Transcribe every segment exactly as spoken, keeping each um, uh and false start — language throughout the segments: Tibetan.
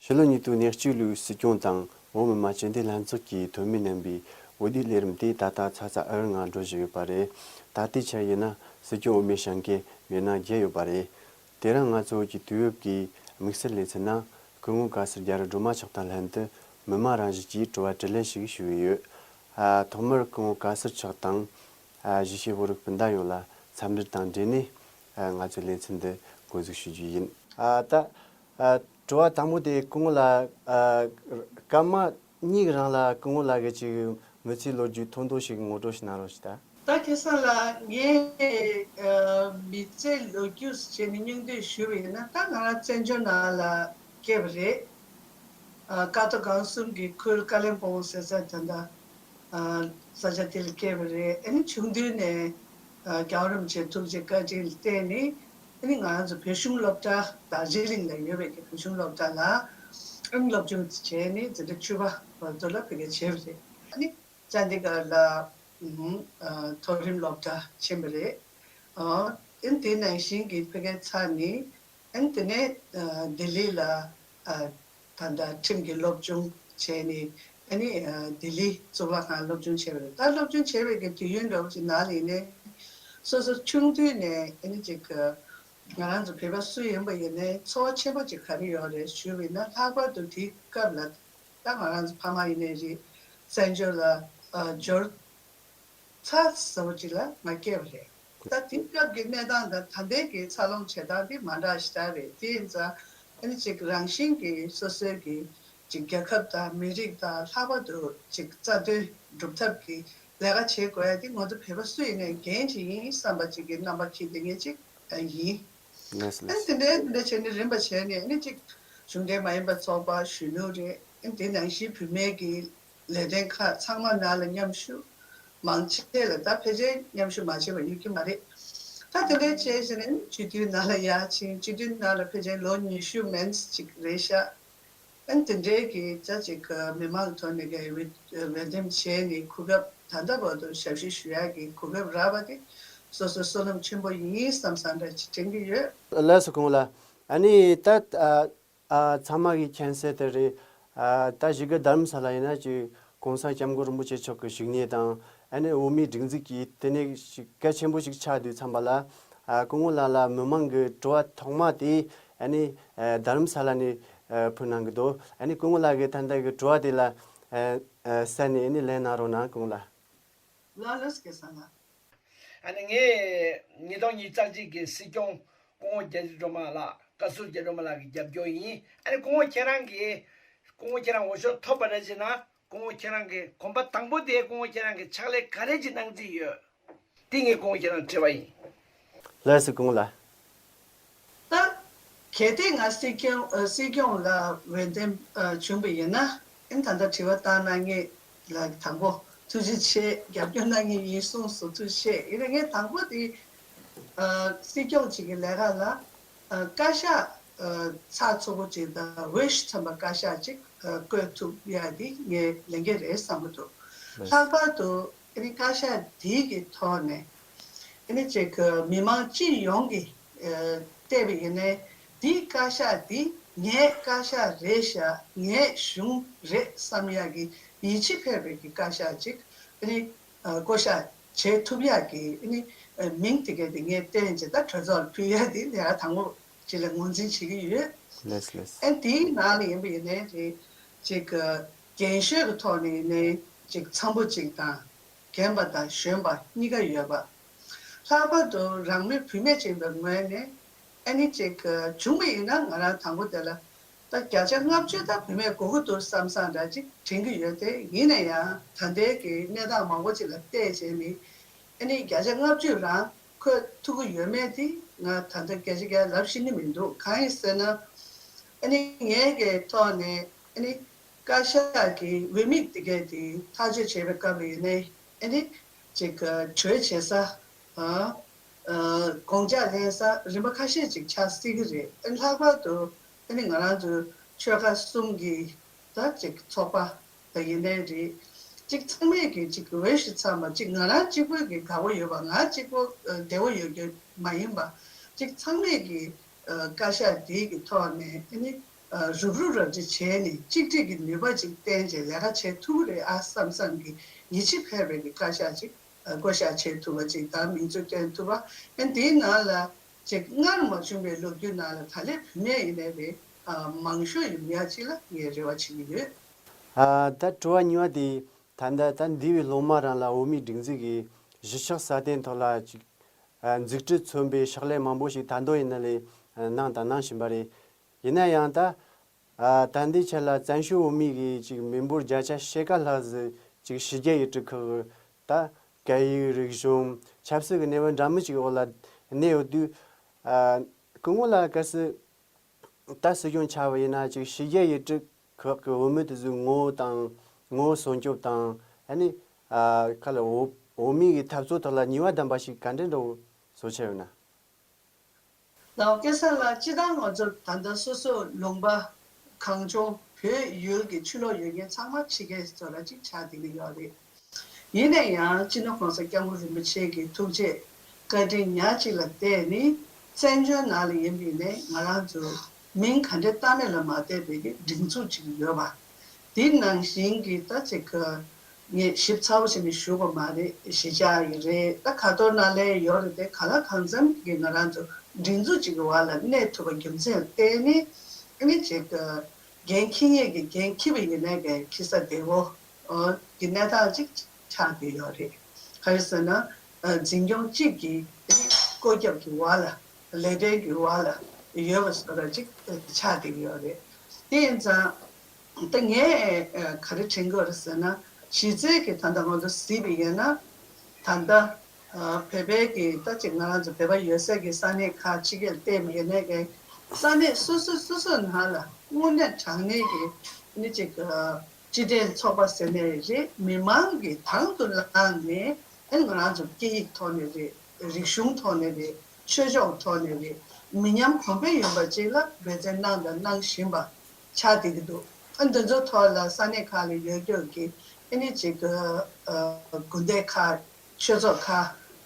ཕྱི་ལོ་ཉིས་སྟོང་ཉེར་གཅིག་ལོའི་སྲིད་སྐྱོང་དང་བོད་མི་མང་སྤྱི་འཐུས་ལྷན་ཚོགས་ཀྱིས་འཐུས་མི་བསྣན་པའི་འོས་བསྡུའི་ལས་རིམ་དེ་ད་ལྟ་ཚ་ཚ་འུར་འུར་ངང་འགྲོ་བཞིན་ཡོད་པ་རེད། ད་ལྟའི་ཆར་ཡིན་ན་སྲིད་སྐྱོང་འོས་མི་བཞེངས་མཁན་མི་སྣ་བརྒྱད་ཡོད་པ་རེད། དེ་རིང་ང་ཚོ་བོད་ཀྱི་དུས་བབ་ཀྱི་དམིགས་བསལ་ལེ་ཚན་ནང་སྐུ་ངོ་ག་ཟུར་རྒྱ་རི་སྒྲོལ་མ་མཆོག་དང་ལྷན་དུ་མི་མང་རང་བཞིན་གྱིས་དྲི་བ་དྲིས་ལན་ཞིག་ཞུ་གི་ཡོད། ཨ། ཐོག་མར་སྐུ་ངོ་ག་ཟུར་མཆོག་དང་། ཨ། གཞིས་བྱེས་བོད་རིགས་སྤུན་ཟླ་ཡོངས་ལ་འཚམས་འདྲི་དང་འབྲེལ་ནས། ཨ། ང་ཚོའི་ལེ་ཚན་འདི་འགོ་འཛུགས་ཞུ་རྒྱུ་ཡིན། ཨ། ད། ཨ། དྲི་བ་དང་པོ་དེ་སྐུ་ངོ་ལ། ཨ། སྐར་མ་གཉིས་རིང་ལ་སྐུ་ངོ་ལགས་ཀྱི་ཅིག་མི་ཚེའི་ལོ་རྒྱུས་ཐུང་ཐུང་ཞིག་ངོ་སྤྲོད་ཞིག་གནང་རོགས་ཞུ་ད། ད་ཁ་སང་ལ་ངས་ཨ། མི་ཚེའི་ལོ་རྒྱུས་བྱས་ནས་སྙིང་བསྡུས་ཞུས་པ་ཡིན་ན། ད་ང་རང་བཙན་བྱོལ་ནང་ལ་སྐྱེས་པ་རེད། ཨ། ཀ་རྡོ་སྒང་གསུམ་གྱི་ཁུལ་ཀ་ལིམ་པོང་ཟེར་ས་དེ་འདྲ། ཨ། ས་ཆ་དེ་ལ་སྐྱེས་པ་རེད། ཨ་ནི་ཆུང་དུས་ནས། ཨ། རྒྱལ་བ་རིན་པོ་ཆེའི་ཐུགས་རྗེ་བཀའ་དྲིན་ལ་བརྟེན་ནས། ཨ་ནི་ང་རང་ཚོ་བོད་གཞུང་སློབ་གྲྭ་དར་ཇི་ལིང་ལ་ཡོད་པའི་གི་བོད་གཞུང་སློབ་གྲྭ་ལ། ཨ་ནི་སློབ་སྦྱོང་བྱས་ནས་འཛིན་གྲྭ་བཅུ་པ་བར་དུ་ལ་ཕ་གིར་བྱས་པ་རེད། ཨ་ནི་ཅན་ཌི་གྷར་ལ། ཨ། མཐོ་རིམ་སློབ་གྲྭ་ཕྱིན་པ་རེད། ཨ། ཨ་ནི་དེ་ནང་བཞིན་གྱི་ཕ་གིར་ཚར་ནས། ཨ་ནི་དེ་ནས། ཨ། ལྡི་ལི་ལ། ཨ། ད་ལྟ་ཁྲིམས་ཀྱི་སློབ་སྦྱོང་བྱས་ནས། ཨ་ནི། ཨ། ལྡི་ལི་གཙུག་ལག་ཁང་སློབ་སྦྱོང་བྱས་པ་རེད། ད་སློབ་སྦྱོང་བྱས་པའི་གི་དུས་ཡུན་འདྲ་བོ་ཅིག་ནང་ལ་ཡིན་ནའི། སོ་སོ་ཆུང་དུས་ནས་ཨ་ནི་ཅིག་ང་རང་ཚོ་བོད་པ་སུ་ཡིན་པ་ཡིན་ནའི་ཚོར་བ་ཆེན་པོ་ཅིག་ག་རེ་ཡོད་རེད་ཞུས་པ་ཡིན་ན། ལྷག་པར་དུ་དེའི་སྐབས་ལ་ད་ང་རང་ཚོ་ཕ་མ་ཡིན་ནའི་རེད། བཙན་བྱོལ་ལ། ཨ། འབྱོར། ཚ་ཟེར་བ་ཅིག་ལ་ང་སྐྱེས་པ་རེད། ད་དེང་སྐབས་ཀྱི་གནས་སྟངས་དང་ད་ལྟའི་གི་འཚར་ལོངས་བྱེད་སྟངས་དེ་མ་འདྲ་ཞེ་དྲག་རེད། དེ་ཡིན་ཙང་ཨ་ནི་ཅིག་རང་བཞིན་གྱིས་སོ་སོའི་གི་ཅིག་རྒྱལ་ཁབ་དང་མི་རིགས་དང་། ལྷག་པར་དུ་ཅིག་རྩ་དོན་སྒྲུབ་ཐབས་ཀྱི་ལས་ཀ་བྱེད་དགོས་ཡ་དེ་ང་ཚོ་བོད་པ་སུ་ཡིན་ནའི་འགན་ཅིག་ཡིན་བསམ་པ་ཅིག་གི་རྣམ་པ་འཁྱེར་བསྡད་མཁན་ཅིག་ཡིན། ལགས་སོ། ཨ་ནི་ལགས་སོ། དེ་འདྲའི་དེ་འདྲ་བྱས་ནས་རིམ་པ་བྱས་ནས། ཨ་ནི་ཅིག་གཞུང་འབྲེལ་མ་ཡིན་པ་ཚོགས་པ། གཞོན་ནུ་རེད། ཨ་ནི་དེ་ནང་བཞིན་བུད་མེད་ཀྱི་ལས་དོན་ཁག་ཚང་མ་ནང་ལ་མཉམ་ཞུགས། མང་ཆེ་ལ་ད་ཕལ་ཆེར་མཉམ་ཞུགས་མ་བྱས་པ་ཡོད་ཀྱི་མ་རེད། ད་དེ་འདྲའི་བྱས་བྱས་ནས་སྤྱི་འཐུས་ནང་ལ་ཡར་ཕྱིན། སྤྱི་འཐུས་ནང་ལ་ཕལ་ཆེར་ལོ་ཉི་ཤུ་མན་ཙམ་ཅིག་རེད་ཤག་ཨ་ནི་དེ་འདྲའི་གི་ད་ཅིག་མི་མང་ཐོག་ནས་གི་འོས་འོས་འདེམས་བྱས་ནས་གོ་སྐབས། ད་ལྟ་བར་དུ་ཞབས་ཕྱི་ཞུ་ཡག་གི་གོ་སྐབས་རག་པ་དེ་སོ་སོའི་བསོད་ནམས་ཆེན་པོ་ཡིན་བསམ་བསམ་འདྲ་ཅིག་དྲན་གྱི་ཡོད། ལགས་སོ། སྐུ་ངོ་ལགས། ཨ་ནི་ད། ཨ། ཨ། ཚང་མ་གིས་མཁྱེན་གསལ་དེ་རེད། ཨ། ད་གཞིས་ཀ་རྡ་རམ་ས་ལ་ཡིན་ན་ཅིག་གོང་ས་སྐྱབས་མགོན་རིན་པོ་ཆེ་མཆོག་གི་བཞུགས་གནས་དང་། ཨ་ནི་འོས་མིའི་སྒྲིག་འཛུགས་ཀྱི་ལྟེ་གནས་ཤིག་གལ་ཆེན་པོ་ཞིག་ཆགས་དུས་ཙམ་པ་ལ། ཨ། སྐུ་ངོ་ལགས་ལ་མི་མང་གི་དྲི་བ་ཐོག་མ་དེ། ཨ་ནི། ཨ། རྡ་རམ་ས་ལ་ནས། ཨ། ཕུལ་གནང་གི་འདུག་ཨ་ནི་སྐུ་ངོ་ལགས་ཀྱིས་ད་ལྟ་གི་དྲི་བ་དེ་ལ། ཨ། ཨ། གསན་ནས་ཨ་ནི་ལན་གནང་རོགས་གནང་། སྐུ་ངོ་ལགས། ལགས་ལགས་སོ། སྐལ་བཟང་ལགས། ཨ་ནི་ངས་ཉིས་སྟོང་ཉི་ཤུ་རྩ་གཅིག་གི་སྲིད་སྐྱོང་སྐུ་ངོ་རྒྱ་རི་སྒྲོལ་མ་ལགས། བཀའ་ཟུར་རྒྱ་རི་སྒྲོལ་མ་ལགས་ཀྱི་རྒྱབ་སྐྱོར་ཡིན། ཨ་ནི་སྐུ་ངོ་ཁྱེད་རང་གིས། སྐུ་ངོ་ཁྱེད་རང་འོས་ཤོག་ཐོབ་པ་རེད་ཅེ་ན། སྐུ་ངོ་ཁྱེད་རང་གི་གོམ་པ་དང་པོ་དེ་སྐུ་ངོ་ཁྱེད་རང་གི་ཕྱག་ལས་ག་རེ་ཅིག་གནང་རྩིས་ཡོད། དེ་ངས་སྐུ་ངོ་ཁྱེད་རང་དྲི་བ་ཡིན། ལགས་སོ། སྐུ་ངོ་ལགས། ད་གལ་ཏེ་ང་སྲིད་སྐྱོང་ཨ། སྲིད་སྐྱོང་ལ་འོས་འདེམས་ཨ། བྱུང་བ་ཡིན་ན། ཨ་ནི་ད་ལྟ་དྲི་བ་བཏང་གནང་མཁན་ལ་དང་པོ་ཐུགས་རྗེ་ཆེ། རྒྱབ་སྐྱོར་གནང་མཁན་ཡིན་གསུངས་སོང་། ཐུགས་རྗེ་ཆེ། ཡིན་ན་ངས་དང་པོ་དེ་ཨ། སྲིད་སྐྱོང་ཅིག་གི་ལས་ཀ་ལ་ཨ། བཀའ་ཤག་ཨ། ཚགས་ཚུད་པོ་ཅིག་དང་། འོས་ཤོག་ཚང་མ་བཀའ་ཤག་ཅིག་ཨ། བཀོད་ཐུབ་ཡ་དེ་ངས་ལས་འགན་རེད་བསམ་གྱི་འདུག་ལགས། ལྷག་པར་དུ་ཨ་ནི་བཀའ་ཤག་འདི་གི་ཐོག་ནས་ཨ་ནི་ཅིག་མི་མང་སྤྱི་ཡོངས་ཀྱིས་ཨ། བལྟས་པ་ཡིན་ནའི། འདིའི་བཀའ་ཤག་འདི་ངའི་བཀའ་ཤག་རེད་ཤག་ངའི་གཞུང་རེད་བསམ་ཡག་གི་ཡིད་ཆེས་འཕེར་བའི་གི་བཀའ་ཤག་ཅིག་ཨ་ནི་ཨ། བསྐོ་བཞག་བྱེད་ཐུབ་ཡག་གི་ཨ་ནི་ཨ། མིང་དེ་གའི་དེ་ངས་བསྟན་བྱས་ད་གྲོས་ཚོགས་ལ་ཕུལ་ཡག་དེ་ལས་ཀ་དང་པོ་ཅིག་ལ་ངོས་འཛིན་བྱེད་ཀྱི་ཡོད། ལགས་ལགས། ཨ་ནི་དེའི་ནང་ལ་ཡིན་པ་ཡིན་ནའི་རེད། ཅིག་ཨ། རྒན་ཤོས་ཀྱི་ཐོག་ནས་ཡིན་ནའི་ཅིག་འཚམ་པོ་ཅིག་དང་། རྒན་པ་དང་གཞོན་པ་གཉིས་ཀ་ཡོད་པ། ལྷག་པར་དུ་རང་མོས་བུད་མེད་ཅིག་ཡིན་པའི་ངོས་ནས་ཨ་ནི་ཅིག་བྱུང་བ་ཡིན་ན། ང་རང་དང་པོ་དེ་ལ་ད་བརྒྱ་ཆ་ལྔ་བཅུ་ད་བུད་མེད་དགོས་ཀྱི་འདུག་བསམ་བསམ་འདྲ་ཅིག་དྲན་གྱི་ཡོད་དེ། ཡིན་ན་ཡང་ད་ལྟའི་གི་གནས་སྟངས་མང་པོ་ཅིག་ལ་བལྟས་བྱས་ནས། ཨ་ནི་བརྒྱ་ཆ་ལྔ་བཅུ་རང་འཁོད་ཐུབ་ཀྱི་ཡོད་མེད་དེ་ང་ད་ལྟ་སྐད་ཆ་བརྒྱ་ལབ་ཤེས་ནི་མི་འདུག་གང་ཡིན་ཟེར་ན། ཨ་ནི་ངའི་གི་ཐོག་ནས་ཨ་ནི་བཀའ་ཤག་གི་འོས་མི་དེ་གས་དེ་ཐག་གཅོད་བྱེད་པའི་སྐབས་ལ་ཡིན་ནའི་ཨ་ནི་ཅིག་གྲོས་བྱེད་ས། ཨ། ཨ། དགོངས་འཆར་ལེན་ས་རིམ་པ་ཁ་ཤས་ཅིག་ཆགས་སྲིད་ཀྱི་རེད། ཨ་ནི་ལྷག་པར་དུ་ཨ་ནི་ང་རང་ཚོའི་ཆོལ་ཁ་གསུམ་གྱི་ད་ཅིག་ཚོགས་པ་དང་ཡིན་ནའི་རེད། ཅིག་ཚང་མས་ཀྱི་ཅིག་འོས་ཤོག་ཚང་མ་ཅིག་ང་རང་གཅིག་པོ་གི་དགའ་བོ་ཡོད་པ། ང་གཅིག་པོ་ཨ། བདེ་བོ་ཡོད་རྒྱུ་མ་ཡིན་པ། ཅིག་ཚང་མས་ཀྱི་ཨ། བཀའ་ཤག་དེའི་གི་ཐོག་ནས་ཨ་ནི་ རུབ་རུབ་རབ་རིབ་བྱས་ནས་གཅིག་སྒྲིལ་གྱི་ནུས་པ་ཅིག་བསྟན་བྱས་ལས་ཀ་བྱེད་ཐུབ་ཀྱི་རེད་ཨ་བསམ་བསམ་གྱི་ཡིད་ཆེས་འཕེར་བའི་གི་བཀའ་ཤག་ཅིག་བསྐོ་བཞག་བྱེད་ཐུབ་པ་ཅིག་དང་མིང་རྫུན་བཏོན་ཐུབ་པ་ཨ་འདིའི་ནང་ལ་ཅིག་སྔར་མ་བྱུང་བའི་ལོ་རྒྱུས་ནང་ལ་ད་ལས་བུད་མེད་ཡིན་ནའི་རེད་མང་ཤོས་ཡོང་ཡ་ཅིག་ལ་ངས་རེ་བ་བྱེད་ཀྱི་ཡོད། ཨ། ད་དྲི་བ་གཉིས་པ་དེ་ད་ལྟ་ད་འདས་པའི་ལོ་མང་རིང་ལ་བོད་མིའི་སྒྲིག་འཛུགས་ཀྱི་གཞི་ཆགས་སྲ་བརྟན་ཐོག་ལ་ཅིག་ཨ། མཛུབ་ཁྲིད་མཚོན་པའི་ཕྱག་ལས་མང་པོ་ཞིག་ད་དུང་ཡིན་ན་ལས་གནང་དང་གནང་བཞིན་པ་རེད། ཡིན་ན་ཡང་ད་ཨ། ད་ལྟའི་ཆར་ལ་བཙན་བྱོལ་བོད་མིའི་གི་ཅིག་མི་འབོར་བརྒྱ་ཆ་ཕྱེད་ཀ་ལྷག་ཙམ་ཅིག་ཕྱི་རྒྱལ་ཡུལ་གྲུ་ཁག་གི་ད་སྐད་ཡིག་རིག་གཞུང་ཆབ་སྲིད་ཀྱི་གནས་བབ་འདྲ་མིན་ཅིག་འོག་ལ་གནས་ཡོད་དུས། ཨ། སྐུ་ངོ་ལ་གལ་སྲིད་ད་སྲིད་སྐྱོང་ཆགས་པ་ཡིན་ན་ཅིག་ཕྱི་རྒྱལ་ཡུལ་གྲུ་ཁག་གི་བོད་མི་དེ་ཚོའི་ངོ་བོ་དང་ངོ་བོ་སྲུང་སྐྱོབ་དང་ཨ་ནི། ཨ། ཁ་ལ་བོད་བོད་མིའི་གི་འཐབ་རྩོད་ཐོག་ལ་ནུས་པ་ལྡན་པ་ཞིག་ག་འདྲ་འདྲ་བོ་བཟོ་འཆར་ཡོད་ན། ལགས་སོ་སྐལ་བཟང་ལགས། སྤྱིར་བཏང་ང་ཚོ་ད་ལྟ་སོ་སོ་ལུང་པ་གངས་ལྗོངས་བོད་ཡུལ་གྱི་ཕྱི་ལོགས་ཡོད་མཁན་ཚང་མ་ཕྱི་རྒྱལ་ཚོ་ལ་ཅིག་ཆགས་བསྡད་ཀྱི་ཡོད་རེད། ཡིན་ན་ཡང་སྤྱི་ནོར་༸གོང་ས་༸སྐྱབས་མགོན་རིན་པོ་ཆེ་གི་ཐུགས་རྗེ་བཀའ་དྲིན་ཉག་གཅིག་ལ་བརྟེན་ནས་བཙན་བྱོལ་ནང་ལ་ཡིན་པའི་ནས་ང་རང་ཚོ་མིང་ག་འདྲ་བཏགས་མེད་ལ་མ་བལྟས་པའི་གི་སྒྲིག་འཛུགས་ཅིག་ཡོད་པ། དེ་ནང་བཞིན་གྱི་ད་ཅིག་གི་ངས་ཞིབ་ཚགས་པོ་བྱས་ནས་ཞུ་དགོས་མ་རེད། གཞིས་ཆགས་ཡིན་རེད། ད་ཁ་ཐོར་ནང་ལས་ཡོད་རེད་དེ་གང་ལ་གང་འཚམ་གྱི་ང་རང་ཚོ་སྒྲིག་འཛུགས་ཅིག་གི་བར་ལ་གནས་ཐུབ་པ་རྒྱུ་མཚན་བརྟེན་ནས་ཨ་ནི་ཅིག་གི་འགན་འཁྱེར་མཁན་གྱི་འགན་འཁྱེར་བ་ཡིན་ནའི་གི་འཁྱེར་ས་བདེ་བོ་གི་གནས་སྟངས་ཅིག་ཆགས་བསྡད་ཡོད་རེད། ག་རེ་ཟེར་ན་འཛིན་སྐྱོང་གཅིག་གི་ཨ་ནི་བཀོད་ཁྱབ་ཀྱི་བར་ལ་ལས་དོན་གྱི་བར་ལ་ཡོད་པ་བཟོ་འདྲ་ཅིག་ཆགས་བསྡད་ཀྱི་ཡོད་རེད། དེ་ཡིན་ཙང་། ད་ངས་ཨ་ག་རེ་དྲན་གྱི་ཡོད་རེད་ཟེར་ན་གཞི་རྩའི་གི་ད་ལྟ་ང་ཚོ་གཟིགས་པ་ཡིན་ན་ད་ལྟ་ཨ་བོད་པའི་གི་ད་ཅིག་ང་རང་ཚོ་བོད་པ་ཡོད་སའི་གི་ས་གནས་ཁག་ཕྱི་རྒྱལ་བལྟས་པ་ཡིན་ནའི་གི་ས་གནས་སོ་སོ་སོ་སོའི་ནང་ལ་དངོས་གནས་དྲང་གནས་ཀྱི་ནི་ཅིག་ཨ་སྤྱི་མཐུན་ཚོགས་པ་ཟེར་ནའི་རེད། མི་མང་གི་དང་དུ་བླངས་ནས་ཨ་ང་རང་ཚོ་སྐད་ཡིག་ཐོག་ནས་རེད། རིག་གཞུང་ཐོག་ནས་རེད། ཆོས་ཕྱོགས་ཐོག་ནས་རེད། མི་ཉམས་གོང་འཕེལ་ཡོང་བ་ཅིག་ལ་འབད་བརྩོན་གནང་དང་གནང་བཞིན་པ་ཆགས་བསྡད་ཀྱི་འདུག་ཨ་འདི་ཚོ་ཐོག་ལ་ས་གནས་ཁག་ལ་ཡོད་རྒྱུ་གི་ཨ་ནི་ཅིག་གི་ཨ་དགོན་སྡེ་ཁག་ཆོས་ཚོགས་ཁག་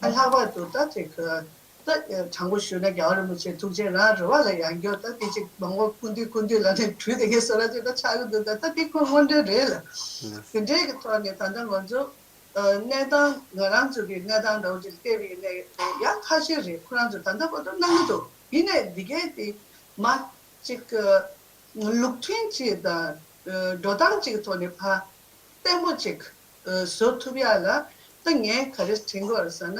ཨ་ལྷག་པར་དུ་ད་ཅིག་གི་ད་དྲང་པོ་ཞུས་ན་རྒྱལ་བ་རིན་པོ་ཆེ་ཐུགས་རྗེ་རང་རེ་བ་ལ་ཡང་རྒྱུ་ད་དེ་ཅིག་མང་པོ་སྐུ་མདུན་སྐུ་མདུན་ལབ་ནས་བྲུས་དེ་གའི་བཟོ་འདྲ་ཅིག་ད་ཆགས་ཀྱི་འདུག་ད་ད་དེ་ཁོ་དངོས་འབྲེལ་རེད་ལ་དེ་འདྲའི་གི་ཐོག་ནས་ད་ལྟ་ང་ཚོ། ཨ་གནས་སྟངས་ང་རང་ཚོ་གི་གནས་སྟངས་འདྲ་བོ་ཅིག་བལྟས་པ་ཡིན་ན་ཡང་ཁ་ཤས་རེད། ཁོ་རང་ཚོ་ད་ལྟ་བར་དུ་གནང་གི་འདུག་ཡིན་ནའི་འདི་གའི་དེ་མ་ཅིག་ཨ་ལུགས་མཐུན་ཅིག་དང་ཨ་འགྲོ་སྟངས་ཅིག་གི་ཐོག་ནས་ཕར་བརྟན་པོ་ཅིག་ཨ་བཟོ་ཐུབ་ཡ་ལ་ད་ངས་ག་རེ་དྲན་གྱི་ཡོད་རེད་ཟེར་ན་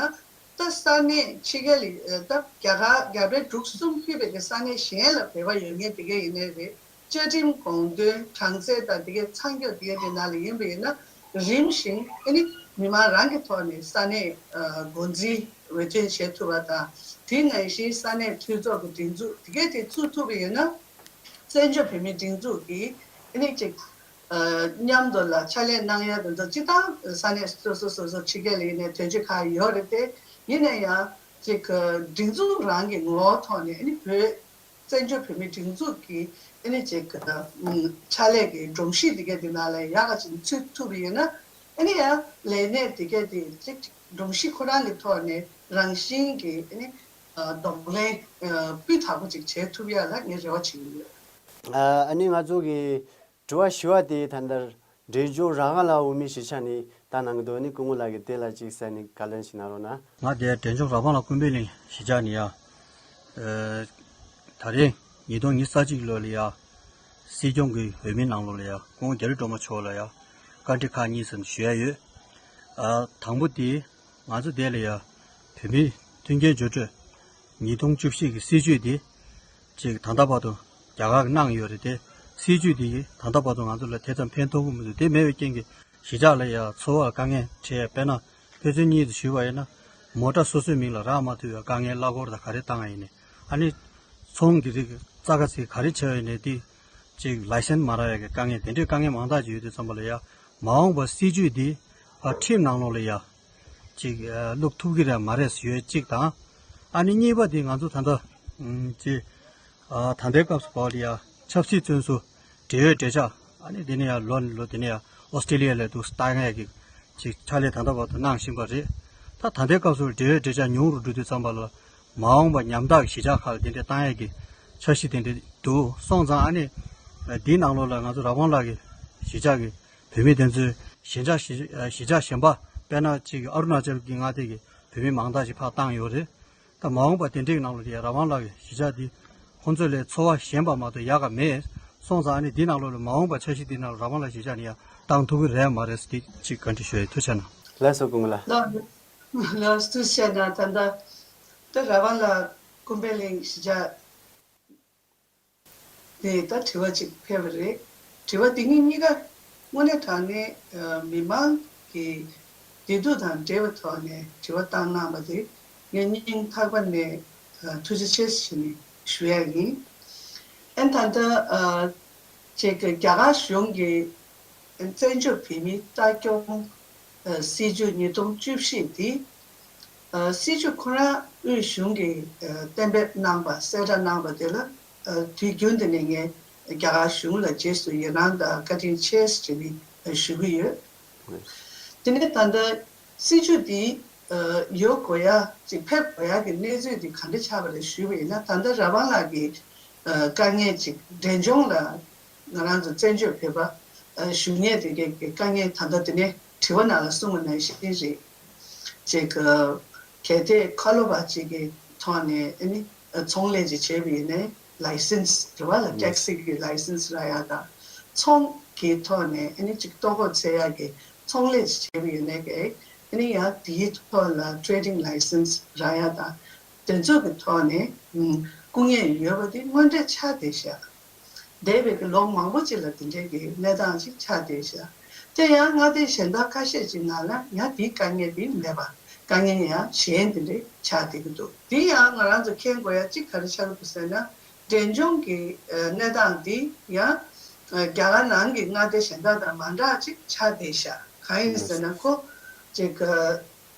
ད་ས་གནས་ཕྱི་རྒྱལ་ལ་ཨ་ད་རྒྱ་གར་རྒྱ་བལ་འབྲུག་གསུམ་ཕུད་པའི་གི་ས་གནས་གཞན་ལ་བོད་པ་ཡོད་མཁན་དེ་ག་ཡིན་ནའི་རེད། བཅའ་ཁྲིམས་དགོངས་དོན་གྲངས་ཚད་དང་དེ་གའི་ཚང་རྒྱུ་དེ་གའི་དེ་ནང་ལ་ཡིན་པ་ཡིན་ན་རིམ་བཞིན་ཨ་ནི་མི་མང་རང་གི་ཐོག་ནས་ས་གནས་ཨ་འགོ་འཛིན་འོས་ཐོན་བྱེད་ཐུབ་པ་དང་དེ་ནང་བཞིན་ས་གནས་འཐུས་ཚོགས་ཀྱི་སྒྲིག་འཛུགས་དེ་གའི་དེ་བཙུགས་ཐུབ་པ་ཡིན་ན་བཙན་བྱོལ་བོད་མིའི་སྒྲིག་འཛུགས་ཀྱིས་ཨ་ནི་ཅིག་ཨ་མཉམ་དུ་ལ་ཕྱག་ལས་གནང་ཡ་དེ་ཚོ་སྤྱིར་བཏང་ས་གནས་སོ་སོ་སོ་སོ་ཕྱི་རྒྱལ་ལ་ཡིན་ནའི་དོན་གཅོད་ཁག་ཡོད་རེད་དེ་ཡིན་ན་ཡང་ཅིག་སྒྲིག་འཛུགས་རང་གི་ངོ་བོ་ཐོག་ནས་ཨ་ནི་བོད། བཙན་བྱོལ་བོད་མིའི་སྒྲིག་འཛུགས་ཀྱི་ཨ་ནི་ཅིག་ཕྱག་ལས་ཀྱི་སྒྲོམ་གཞི་དེ་གའི་དེ་ནང་ལ་ཡག་ག་ཅིག་ཚུད་ཐུབ་པ་ཡིན་ན་ཨ་ནི་ཡང་ལས་གནས་དེ་གའི་དེ་ཅིག་སྒྲོམ་གཞི་ཁོ་རང་གི་ཐོག་ནས་རང་བཞིན་གྱིས་ཨ་ནི་གདོང་ལེན་སྤུས་དག་པོ་ཅིག་བྱེད་ཐུབ་ཡ་ལ་ངས་རེ་བ་བྱེད་ཀྱི་ཡོད། ཨ་ནི་ང་ཚོ་གི་དྲི་བ་ཞུ་བ་དེ་ད་ལྟར་འབྲས་ལྗོངས་རང་དབང་ལ་འོས་མི་གཞིས་ཆགས་ནས་ད་གནང་གི་འདུག་ནི་སྐུ་ངོ་ལགས་ཀྱིས་དེ་ལ་ཅིག་གསན་ནས་བཀའ་ལན་ཞིག་གནང་རོགས་གནང་། ང་དེ་འབྲས་ལྗོངས་རང་དབང་ལ་ཀུན་ཕན་གླིང་གཞིས་ཆགས་ནས་ཡ། ཨ་ད་རེས་ཉིས་སྟོང་ཉི་ཤུ་རྩ་གཅིག་ལོ་ལ་ཡ། སྲིད་སྐྱོང་གི་འོས་མིའི་ནང་ལོགས་ལ་ཡ་སྐུ་ངོ་རྒྱ་རི་སྒྲོལ་མ་མཆོག་ལ་ཡ། བཀའ་འདྲི་ཁག་གཉིས་ཙམ་ཞུ་ཡ་ཡོད། ཨ་དང་པོ་དེ། ང་ཚོ་དེ་ལ་ཡ། བོད་མིའི་མཐུན་རྐྱེན་སྦྱོར་སྤྲོད། ཉིས་སྟོང་བཅུ་བཞི་གི་སྲིད་བྱུས་དེ། ཅིག་ད་ལྟ་བར་དུ་རྒྱ་གར་གྱིས་གནང་ཡོད་རེད་དེ། སྲིད་བྱུས་དེ་ཡིས་ད་ལྟ་བར་དུ་ང་ཚོ་ལ་དེ་ཙམ་ཕན་ཐོགས་ཀྱི་མི་འདུག་དེ་མེད་པའི་རྐྱེན་གྱིས་གཞིས་ཆགས་ལ་ཡ་འཚོ་བར་དཀའ་ངལ་འཕྲད་ཡ། དཔེར་ན་དཔེ་མཚོན་གཉིས་དུ་ཞུས་པ་ཡིན་ན། མོ་ཊ་སོ་སོའི་མིང་ལ་རག་མ་ཐུབ་པའི་དཀའ་ངལ། གླ་འཁོར་དང་ག་རེ་བཏང་ཡ་ཡིན་ནའི། ཨ་ནི་ཚོང་གི་རིགས་རྩ་ཁ་ཚིག་ག་རེ་བྱས་པ་ཡིན་ནའི་དེ་ཅིག་ལའི་སེན་མ་རག་ཡ་གི་དཀའ་ངལ། དེ་འདྲའི་དཀའ་ངལ་མང་དག་ཅིག་ཡོད་དུས་ཙམ་པ་ལ་ཡ། མ་འོངས་པར་སྲིད་བྱུས་འདི་ཕར་ཁྲིམས་ནང་ལོགས་ལ་ཡ། ཅིག་ཨ་བླུག་ཐུབ་ཀྱི་རེད་མ་རེད་ཟེར་ཡ་གཅིག་དང་། ཨ་ནི་གཉིས་པ་དེ་ང་ཚོ་ད་ལྟ་ཨམ་ཅིག་ཨ་ད་ལྟའི་སྐབས་སུ་བབ་ལ་ཡ་ཆབ་སྲིད་བཙོན་ཟུར་འབྲེལ་ཡོད་འབྲེལ་ཆགས། ཨ་ནི་དེ་ནས་ཡ་ལོ་ནས་ལོ་དེ་ནས་ཡ་ཨོ་སི་ཀྲི་ལི་ཡ་ལ་འདུག་བཏང་ཡ་གི་ཅིག་ཕྱག་ལས་ད་ལྟ་བར་དུ་གནང་བཞིན་པ་རེད། ད་ད་ལྟའི་སྐབས་སུ་འབྲེལ་ཡོད་འབྲེལ་ཆགས་ཉུང་རུ་འགྲོ་དུས་ཙམ་པ་ལ་མ་འོངས་པ་ཉམ་ཐག་གི་གཞིས་ཆགས་ཁག་ལ་དེ་འདྲ་བཏང་ཡ་གི་འཆར་གཞི་དེ་འདྲ་འདུག་སོང་ཙང་། ཨ་ནི་ འདིའི་ནང་ལོགས་ལ་ང་ཚོ་ར་ཝང་ལགས་ཀྱི་གཞིས་ཆགས་ཀྱི་བོད་མི་དེ་ཚོའི་གཞིས་ཆགས་གཞིས་གཞིས་ཆགས་གཞན་པ། དཔེར་ན་གཅིག་གི་ཨ་རུ་ན་ཅལ་གྱི་མངའ་སྡེ་གི་བོད་མི་མང་དག་ཅིག་ཕར་བཏང་ཡོད་རེད། ད་མ་འོངས་པ་དེ་འདྲའི་ནང་ལ་ཡ་ར་ཝང་ལགས་ཀྱི་གཞིས་ཆགས་འདི་ཁོང་ཚོ་ལས་འཚོ་བ་ཞན་པ་མ་གཏོགས་ཡག་ག་མེད། སོང་ཙང་ཨ་ནི་འདི་ནང་ལོགས་ལ་མ་འོངས་པ་འཆར་གཞི་འདི་ནང་ལ་ར་ཝང་ལགས་གཞིས་ཆགས་ནི་ཡ་བཏང་ཐུབ་ཀྱི་རེད་མ་རེད་ཟེར་འདི་གཅིག་བཀའ་འདྲི་ཞུ་ཡ་ཡིན། ཐུགས་རྗེ་གནང་། ལགས་སོ། སྐུ་ངོ་ལགས། ལགས་ལགས་ཐུགས་རྗེ་གནང་། ད་ལྟ་ད་ར་ཝང་ལགས་ཀུན་ཕན་གླིང་གཞིས་ཆགས་ནས་ད་དྲི་བ་ཅིག་ཕེབས་པ་རེད། དྲི་བ་དེ་གཉིས་གཉིས་ཀ་དངོས་གནས་དྲང་གནས་ཨ་མི་མང་གི་བདེ་སྡུག་དང་འབྲེལ་བའི་ཐོག་ནས་དྲི་བ་བཏང་གནང་བ་དེ་ངས་སྙིང་ཐག་པ་ནས་ཨ་ཐུགས་རྗེ་ཆེ་ཞུ་ནས་ཞུ་ཡ་ཡིན། ཨན་ད་ལྟ་ཨ་ཅིག་གི་རྒྱ་གར་གཞུང་གི་བཙན་བྱོལ་བོད་མིའི་ལྟ་སྐྱོང་ཨ་སྲིད་བྱུས་ཉིས་སྟོང་བཅུ་བཞི་དེ་ཨ་སྲིད་བྱུས་ཁོ་རང་དབུས་གཞུང་གིས་ཨ་གཏན་འབེབས་གནང་པ་གསལ་བསྒྲགས་གནང་པ་དེ་ལ་ཨ་དུས་རྒྱུན་དུ་ནས་ངས་རྒྱ་གར་གཞུང་ལ་རྗེས་སུ་ཡི་རང་དང་བཀའ་དྲིན་ཆེ་ཟེར་ནས་ཞུ་གི་ཡོད། དེ་ནས་ད་ལྟ་སྲིད་བྱུས་འདི་ཨ་ཡོད་དགོས་ཡ་ཅིག་ཕེབས་དགོས་ཡ་གི་གནས་ཚུལ་འདི་ག་འདྲ་ཆགས་པ་རེད་ཞུས་པ་ཡིན་ན། ད་ལྟ་ར་ཝང་ལགས་ཀྱི་ཨ་དཀའ་ངལ་ཅིག་འབྲས་ལྗོངས་ལ་ང་རང་ཚོ་བཙན་བྱོལ་བོད་པ་ཨ་བཞུགས་མཁན་དེ་གའི་གི་དཀའ་ངལ་ད་ལྟ་དེ་ནས་དྲི་བ་ནང་ལ་གསུངས་པ་ནང་བཞིན་རེད། ཅིག་གལ་ཏེ་ཁ་ལོ་བ་ཅིག་གི་ཐོག་ནས་ཨ་ནི་ཚོང་ལས་ཅིག་བྱས་པ་ཡིན་ནའི་ལའི་སེན་སི་རེད་བ་ལ། ཊེག་སི་གི་ལའི་སེན་སི་རག་ཡ་དང་། ཚོང་གི་ཐོག་ནས་ཨ་ནི་ཅིག་ལྟོ་གོས་འཚོལ་ཡ་གི་ཚོང་ལས་ཅིག་བྱས་པ་ཡིན་ནའི་གི་ཨ་ནི་ཡང་དེའི་ཐོག་ལ་ཊེ་རེ་ཌིང་ལའི་སེན་སི་རག་ཡ་དང་། དེ་ཚོ་གི་ཐོག་ནས་སྐུ་ངལ་ཡོད་པ་དེ་དངོས་འབྲེལ་ཆགས་བསྡད་ཤག་འདས་པའི་གི་ལོ་མང་པོ་ཅིག་ལ་དེ་འདྲའི་གི་གནས་སྟངས་ཅིག་ཆགས་བསྡད་ཤག་དེ་ཡང་མངའ་སྡེ་གཞན་དག་ཁ་ཤས་ཅིག་ནང་ལ་ཡང་དེའི་དཀའ་ངལ་དེ་མེད་པ། དཀའ་ངལ་ཡང་གཞན་དེ་འདྲའི་ཆགས་བསྡད་ཀྱི་འདུག་དེ་ཡང་ང་རང་ཚོ་མཁྱེན་དགོས་ཡ་གཅིག་ག་རེ་ཆགས་ཀྱི་འདུག་ཟེར་ན། འབྲས་ལྗོངས་ཀྱི་ཨ་གནས་སྟངས་འདི་ཡང་ཨ་རྒྱ་གར་ནང་གི་མངའ་སྡེ་གཞན་དག་དང་མ་འདྲ་ཅིག་ཆགས་བསྡད་ཤག་གང་ཡིན་ཟེར་ན་ཁོ་ཅིག་ཨ་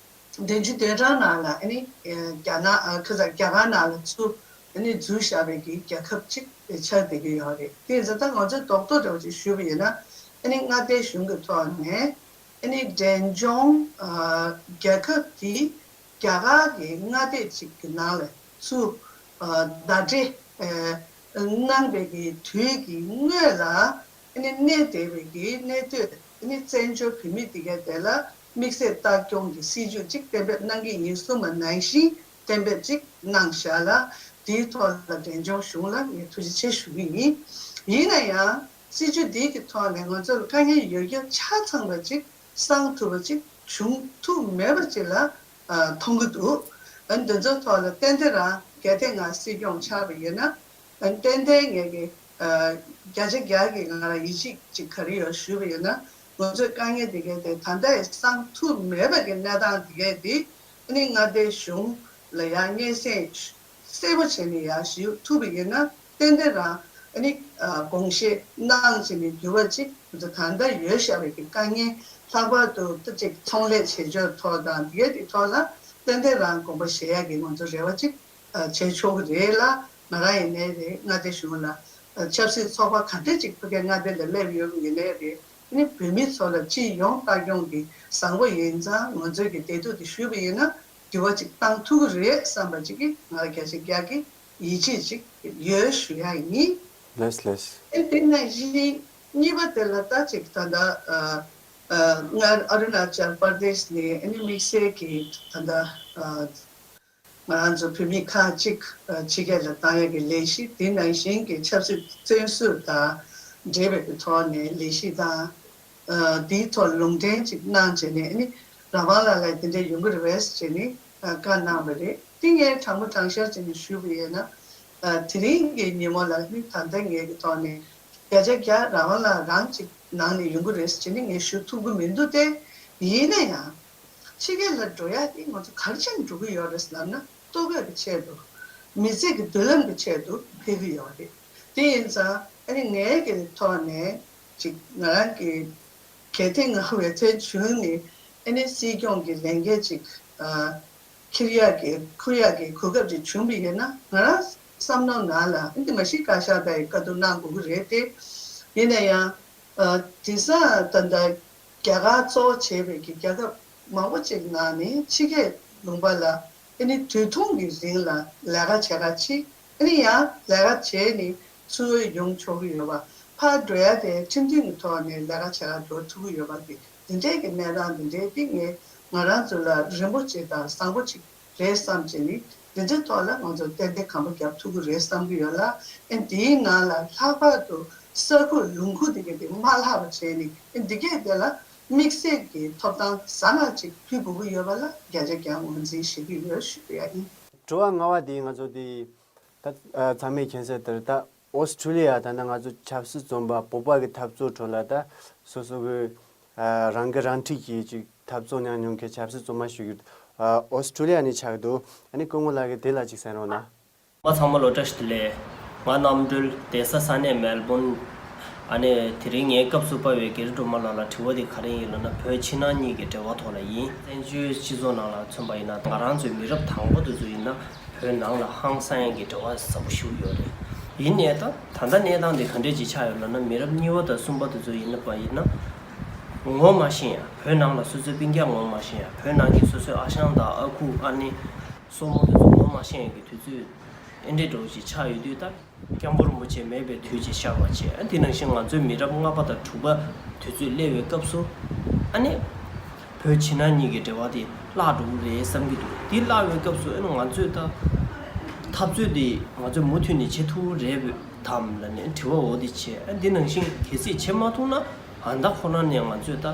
བདུན་ཅུ་དོན་གྲངས་ནང་ལ་ཨ་ནི་ཨ་རྒྱ་ནག་ཨ་ཁ་ས་རྒྱ་གར་ནང་ལ་ཚུར་ཨ་ནི་འཛུལ་བཞག་པའི་གི་རྒྱལ་ཁབ་ཅིག་ཆགས་བསྡད་ཀྱི་ཡོད་རེད། དེ་ཡིན་ཙང་ད་ང་ཚོས་རྡོག་རྡོག་འདྲ་བོ་ཅིག་ཞུས་པ་ཡིན་ན་ཨ་ནི་མངའ་སྡེ་གཞུང་གི་ཐོག་ནས་ཨ་ནི་འབྲས་ལྗོངས་ཨ་རྒྱལ་ཁབ་དེ་རྒྱ་གར་གྱི་མངའ་སྡེ་གཅིག་གི་ནང་ལ་ཚུར་ཨ་ཟླ་སྒྲིལ་ཨ་གནང་བའི་གི་དུས་ཀྱི་སྔོན་ལ་ཨ་ནི་གནས་བསྡད་པའི་གི་གནས་སྡོད་ཨ་ནི་བཙན་བྱོལ་བོད་མི་དེ་གའི་དེ་ལ་དམིགས་བསལ་ལྟ་སྐྱོང་གི་སྲིད་བྱུས་གཅིག་གཏན་འབེབས་གནང་གི་ཡིན་གསུངས་པ་ནང་བཞིན་གཏན་འབེབས་གཅིག་གནང་བཞག་ལ། དེའི་ཐོག་ལ་འབྲས་ལྗོངས་གཞུང་ལ་ངས་ཐུགས་རྗེ་ཆེ་ཞུ་གི་ཡིན། ཡིན་ན་ཡང་སྲིད་བྱུས་འདི་གི་ཐོག་ནས་ང་ཚོ་ལ་དཀའ་ངལ་ཡོད་རྒྱུ་ཆ་ཚང་བ་ཅིག་སང་ཐུབ་པ་ཅིག་བྱུང་ཐུབ་མེད་པ་ཅིག་ལ་ཨ་མཐོང་གི་འདུག་ཨ་འདི་ཚོའི་ཐོག་ལ་ཏན་ཏན་རང་གལ་ཏེ་ང་སྲིད་སྐྱོང་ཆགས་པ་ཡིན་ན་ཨ་ཏན་ཏན་ངས་ཀྱི་ཨ་བརྒྱ་ཆ་བརྒྱ་གི་ང་རང་ཡིད་ཆེས་ཅིག་ག་རེ་ཡོད་ཞུས་པ་ཡིན་ན། ང་ཚོའི་དཀའ་ངལ་འདི་གའི་དེ་ད་ལྟ་ཡང་སང་ཐུབ་མེད་པ་གི་གནས་སྟངས་འདི་གའི་དེ་ཨ་ནི་མངའ་སྡེའི་གཞུང་ལ་ཡང་སྙན་སེང་གསལ་པོ་བྱས་ནས་ཡར་ཞུ་ཐུབ་པ་ཡིན་ན་ཏན་ཏན་རང་ཨ་ནི་ཨ་དགོངས་བཞེས་གནང་བྱས་ནས་འགྱུར་བ་ཅིག་ད་ལྟ་ཡོད་བཞག་པའི་གི་དཀའ་ངལ་ལྷག་པར་དུ་ད་ཅིག་ཚོང་ལས་བྱེད་ཕྱོགས་ཐོག་དང་འདི་གའི་དེ་ཐོག་ལ་ཏན་ཏན་རང་དགོངས་པ་བཞེས་ཡག་གི་ང་ཚོ་རེ་བ་ཅིག་བྱེད་ཆོག་གི་རེད་ལ། ང་རང་ཡིན་ནའི་རེད། མངའ་སྡེ་གཞུང་ལ་ཆབ་སྲིད་ཚོགས་པ་ག་འདྲ་ཅིག་ཕ་གའི་མངའ་སྡེ་ལ་སླེབས་ཡོད་པ་ཡིན་ནའི་རེད། ཨ་ནི་བོད་མི་ཚོ་ལ་སྤྱི་ཡོངས་ལྟ་སྐྱོང་གི་བཟང་པོ་ཡིན་ཙང་ང་ཚོའི་གི་བདེ་སྡུག་དེ་ཞུས་པ་ཡིན་ན་འགྱུར་བ་ཅིག་བཏང་ཐུབ་ཀྱི་རེད་བསམ་པ་ཅིག་གི་ང་ལ་བརྒྱ་ཆ་བརྒྱ་གི་ཡིད་ཆེས་ཅིག་ཡོད་ཞུ་ཡ་ཡིན། ལགས་ལགས། ཨེ་དེ་ནང་བཞིན་གཉིས་པ་དེ་ལ་ད་ཅིག་ད་ལྟ་ཨ་ཨ་སྔར་ཨ་རུ་ན་ཅལ་པར་དེཤ་ནས་ཨ་ནི་དམིགས་བསལ་གྱི་ད་ལྟ་ཨ། ང་རང་ཚོ་བོད་མི་ཁག་ཅིག་ཕྱི་རྒྱལ་ལ་བཏང་ཡག་གི་ལས་གཞི། དེ་ནང་བཞིན་གྱི་ཆབ་སྲིད་བཙོན་ཟུར་དང་འབྲེལ་བའི་གི་ཐོག་ནས་ལས་གཞི་དང་། དེའི་ཐོག་ལུང་འདྲེན་ཅིག་གནང་བྱས་ནས་ནི་རང་དབང་ལགས་ལ་དེ་འདྲ་ཡོང་གི་རེད་པས་ཟེར་ནས་བཀའ་གནང་བ་རེད། དེ་ངས་དྲང་པོ་དྲང་བཞག་བྱས་ནས་ཞུས་པ་ཡིན་ན། དེ་རིང་གི་ཉིན་མོ་ལ་ནི་ད་ལྟ་ངའི་གི་ཐོག་ནས་བརྒྱ་ཆ་བརྒྱ་རང་དབང་ལགས་རང་ཅིག་ནང་ནས་ཡོང་གི་རེད་ཟེར་ནས་ངས་ཞུ་ཐུབ་ཀྱི་མི་འདུག་སྟེ། ཡིན་ན་ཡང་། ཕྱི་རྒྱལ་ལ་འགྲོ་ཡག་དེ་ང་ཚོ་ག་རེ་བྱས་ནས་འགྲོ་གི་ཡོད་རེད་ལབ་ན་ལྟོ་གོས་ཀྱི་ཆེད་དུ། མི་ཚེ་གི་མདུན་ལམ་གྱི་ཆེད་དུ་ཕེབས་ཀྱི་ཡོད་རེད། དེ་ཡིན་ཙང་ཨ་ནི་ངའི་གི་ཐོག་ནས་ཅིག་ང་རང་གི་གལ་ཏེ་ང་འོས་ཐོན་བྱུང་ནས་ཨ་ནི་སྲིད་སྐྱོང་གི་ལས་འགན་ཅིག་ཨ་འཁྱེར་ཡག་གི་འཁུར་ཡག་གི་གོ་སྐབས་ཅིག་བྱུང་བ་ཡིན་ན་ང་རང་བསམ་མནོ་ནང་ལ་ཨ་ནི་མ་གཞི་བཀའ་ཤག་དང་བཀའ་བསྡུར་གནང་དགོས་ཀྱི་རེད་དེ། ཡིན་ན་ཡང་། ཨ་དེང་སང་ད་ལྟ་རྒྱ་གར་གཙོ་བོ་བྱས་པའི་གི་རྒྱལ་ཁབ་མང་པོ་ཅིག་ནང་ནས་ཕྱི་རྒྱལ་ལུང་པ་ལ་ཨ་ནི་དུས་ཐུང་གི་རིང་ལ་ལས་ཀ་བྱེད་ག་ཕྱིན། ཨ་ནི་ཡང་ལས་ཀ་བྱས་ནས་འཚོ་བ་ཡོང་ཆོག་གི་ཡོད་པ། ཕར་འགྲོ་ཡ་དེ་ཁྲིམས་མཐུན་གྱི་ཐོག་ནས་ལས་ཀ་བྱེད་གར་འགྲོ་ཐུབ་ཀྱི་ཡོད་པ་དེ་འདི་འདྲའི་གི་གནས་སྟངས་འདི་འདྲའི་དེ་ངས་ང་རང་ཚོ་ལ་རིན་པོ་ཆེ་དང་བཟང་པོ་ཅིག་རེད་བསམ་བྱས་ནས་འདི་འདྲའི་ཐོག་ལ་ང་ཚོ་ཏན་ཏན་གོམ་པ་རྒྱབ་ཐུབ་ཀྱི་རེད་བསམ་གྱི་ཡོད་ལ། ཨེ་འདིའི་ནང་ལ་ལྷག་པར་དུ་ས་ཁུག་ལུང་ཁུག་འདི་ག་དེ་མ་ལྷག་པ་བྱས་ནས་ཨེ་འདི་གས་དེ་ལ་དམིགས་བསལ་གྱི་ཐོབ་ཐང་བཟང་ང་ཅིག་ཕུལ་དགོས་ཀྱི་ཡོད་པ་ལ་བརྒྱ་ཆ་བརྒྱ་ངོས་འཛིན་ཞུ་གི་ཡོད་ཞུ་གི་ཡ་ཡིན། དྲི་བ་ལྔ་པ་དེ་ང་ཚོ་དེ་ད་ཚང་མས་མཁྱེན་གསལ་ལྟར་ད་ཨོ་སི་ཁྲུ་ལི་ཡ་ད་ནི་ང་ཚོ་ཆབ་སྲིད་བཙོན་པ་བོད་པ་གི་འཐབ་རྩོད་ཁྲོད་ལ་ད་སོ་སོ་གི་ཨ་རང་གི་རང་འཁྲིས་ཀྱི་ཅིག་འཐབ་རྩོད་མྱངས་མྱོང་མཁན་ཆབ་སྲིད་བཙོན་མ་ཞིག་ཨ་ཨོ་སི་ཁྲུ་ལི་ཡ་ནས་ཆགས་འདུག་ཨ་ནི་སྐུ་ངོ་ལགས་ཀྱིས་དེ་ལ་ཅིག་གསན་རོགས་གནང་། མ་ཚང་མ་ལོ་བཀྲ་ཤིས་བདེ་ལེགས། ང་རྣམ་གྲོལ་བསྡད་ས་ས་གནས་མེལ་བོན། ཨ་ནི་དེ་རིང་ངའི་སྐབས་སུ་དཔའ་བའི་སྒེར་སྒྲོལ་མ་ལགས་ལ་དྲི་བ་དེ་ག་རེ་ཡིན་ལབ་ན་བོད་ཕྱི་ནང་གཉིས་ཀྱི་འབྲེལ་བ་ཐོག་ལ་ཡིན། བཙན་བྱོལ་སྤྱི་ཚོགས་ནང་ལ་མཚོན་པ་ཡིན་ན་ང་རང་ཚོའི་མི་རབས་དང་པོ་དེ་ཚོ་ཡིན་ན་བོད་ནང་ལ་ཧང་སང་ཡག་གི་འབྲེལ་བ་ཟབ་པོ་ཞིག་ཡོད་རེད། ཡིན་ནའི་ད་ད་ལྟ་གནས་སྟངས་དེ་ག་འདྲས་ཅིག་ཆགས་ཡོད་ལབ་ན་མི་རབས་གཉིས་པ་དང་གསུམ་པ་དེ་ཚོ་ཡིན་པ་ཡིན་ན་ངོ་མ་ཤེས་ཡ། བོད་ནང་ལ་སོ་སོའི་སྤུན་ཀྱག་ངོ་མ་ཤེས་ཡ། བོད་ནང་གི་སོ་སོའི་ཨ་ཞང་དང་ཨ་ཁུ་ཨ་ནེ་སྲུ་མོ་དེ་ཚོ་ངོ་མ་ཤེས་ཡ་གི་དུས་ཚོད་ཨེ་འདྲས་འདྲ་བོ་ཅིག་ཆགས་ཡོད་དུས་ད། སྐྱབས་མགོན་རིན་པོ་ཆེ་མེད་པའི་དུས་ཅིག་ཤར་བ་བྱས། ཨ་དེ་ནང་བཞིན་ང་ཚོའི་མི་རབས་ལྔ་པ་དང་དྲུག་པ་དུས་ཚོད་སླེབས་པའི་སྐབས་སུ་ཨ་ནི་བོད་ཕྱི་ནང་གཉིས་ཀྱི་འབྲེལ་བ་དེ་བརླག་འགྲོ་གི་རེད་བསམ་གྱི་འདུག་དེ་བརླག་པའི་སྐབས་སུ་ཨ་ནི་ང་ཚོས་ད་འཐབ་རྩོད་དེ་ང་ཚོས་མུ་མཐུད་ནས་བྱེད་ཐུབ་རེད་དམ་ལབ་ནས་དྲི་བ་འོ་དེ་བྱས། ཨ་དེ་ནང་བཞིན་གལ་སྲིད་བྱེད་མ་ཐུབ་ན་ཨ་ད་ཁོ་ན་ནས་ང་ཚོས་ད་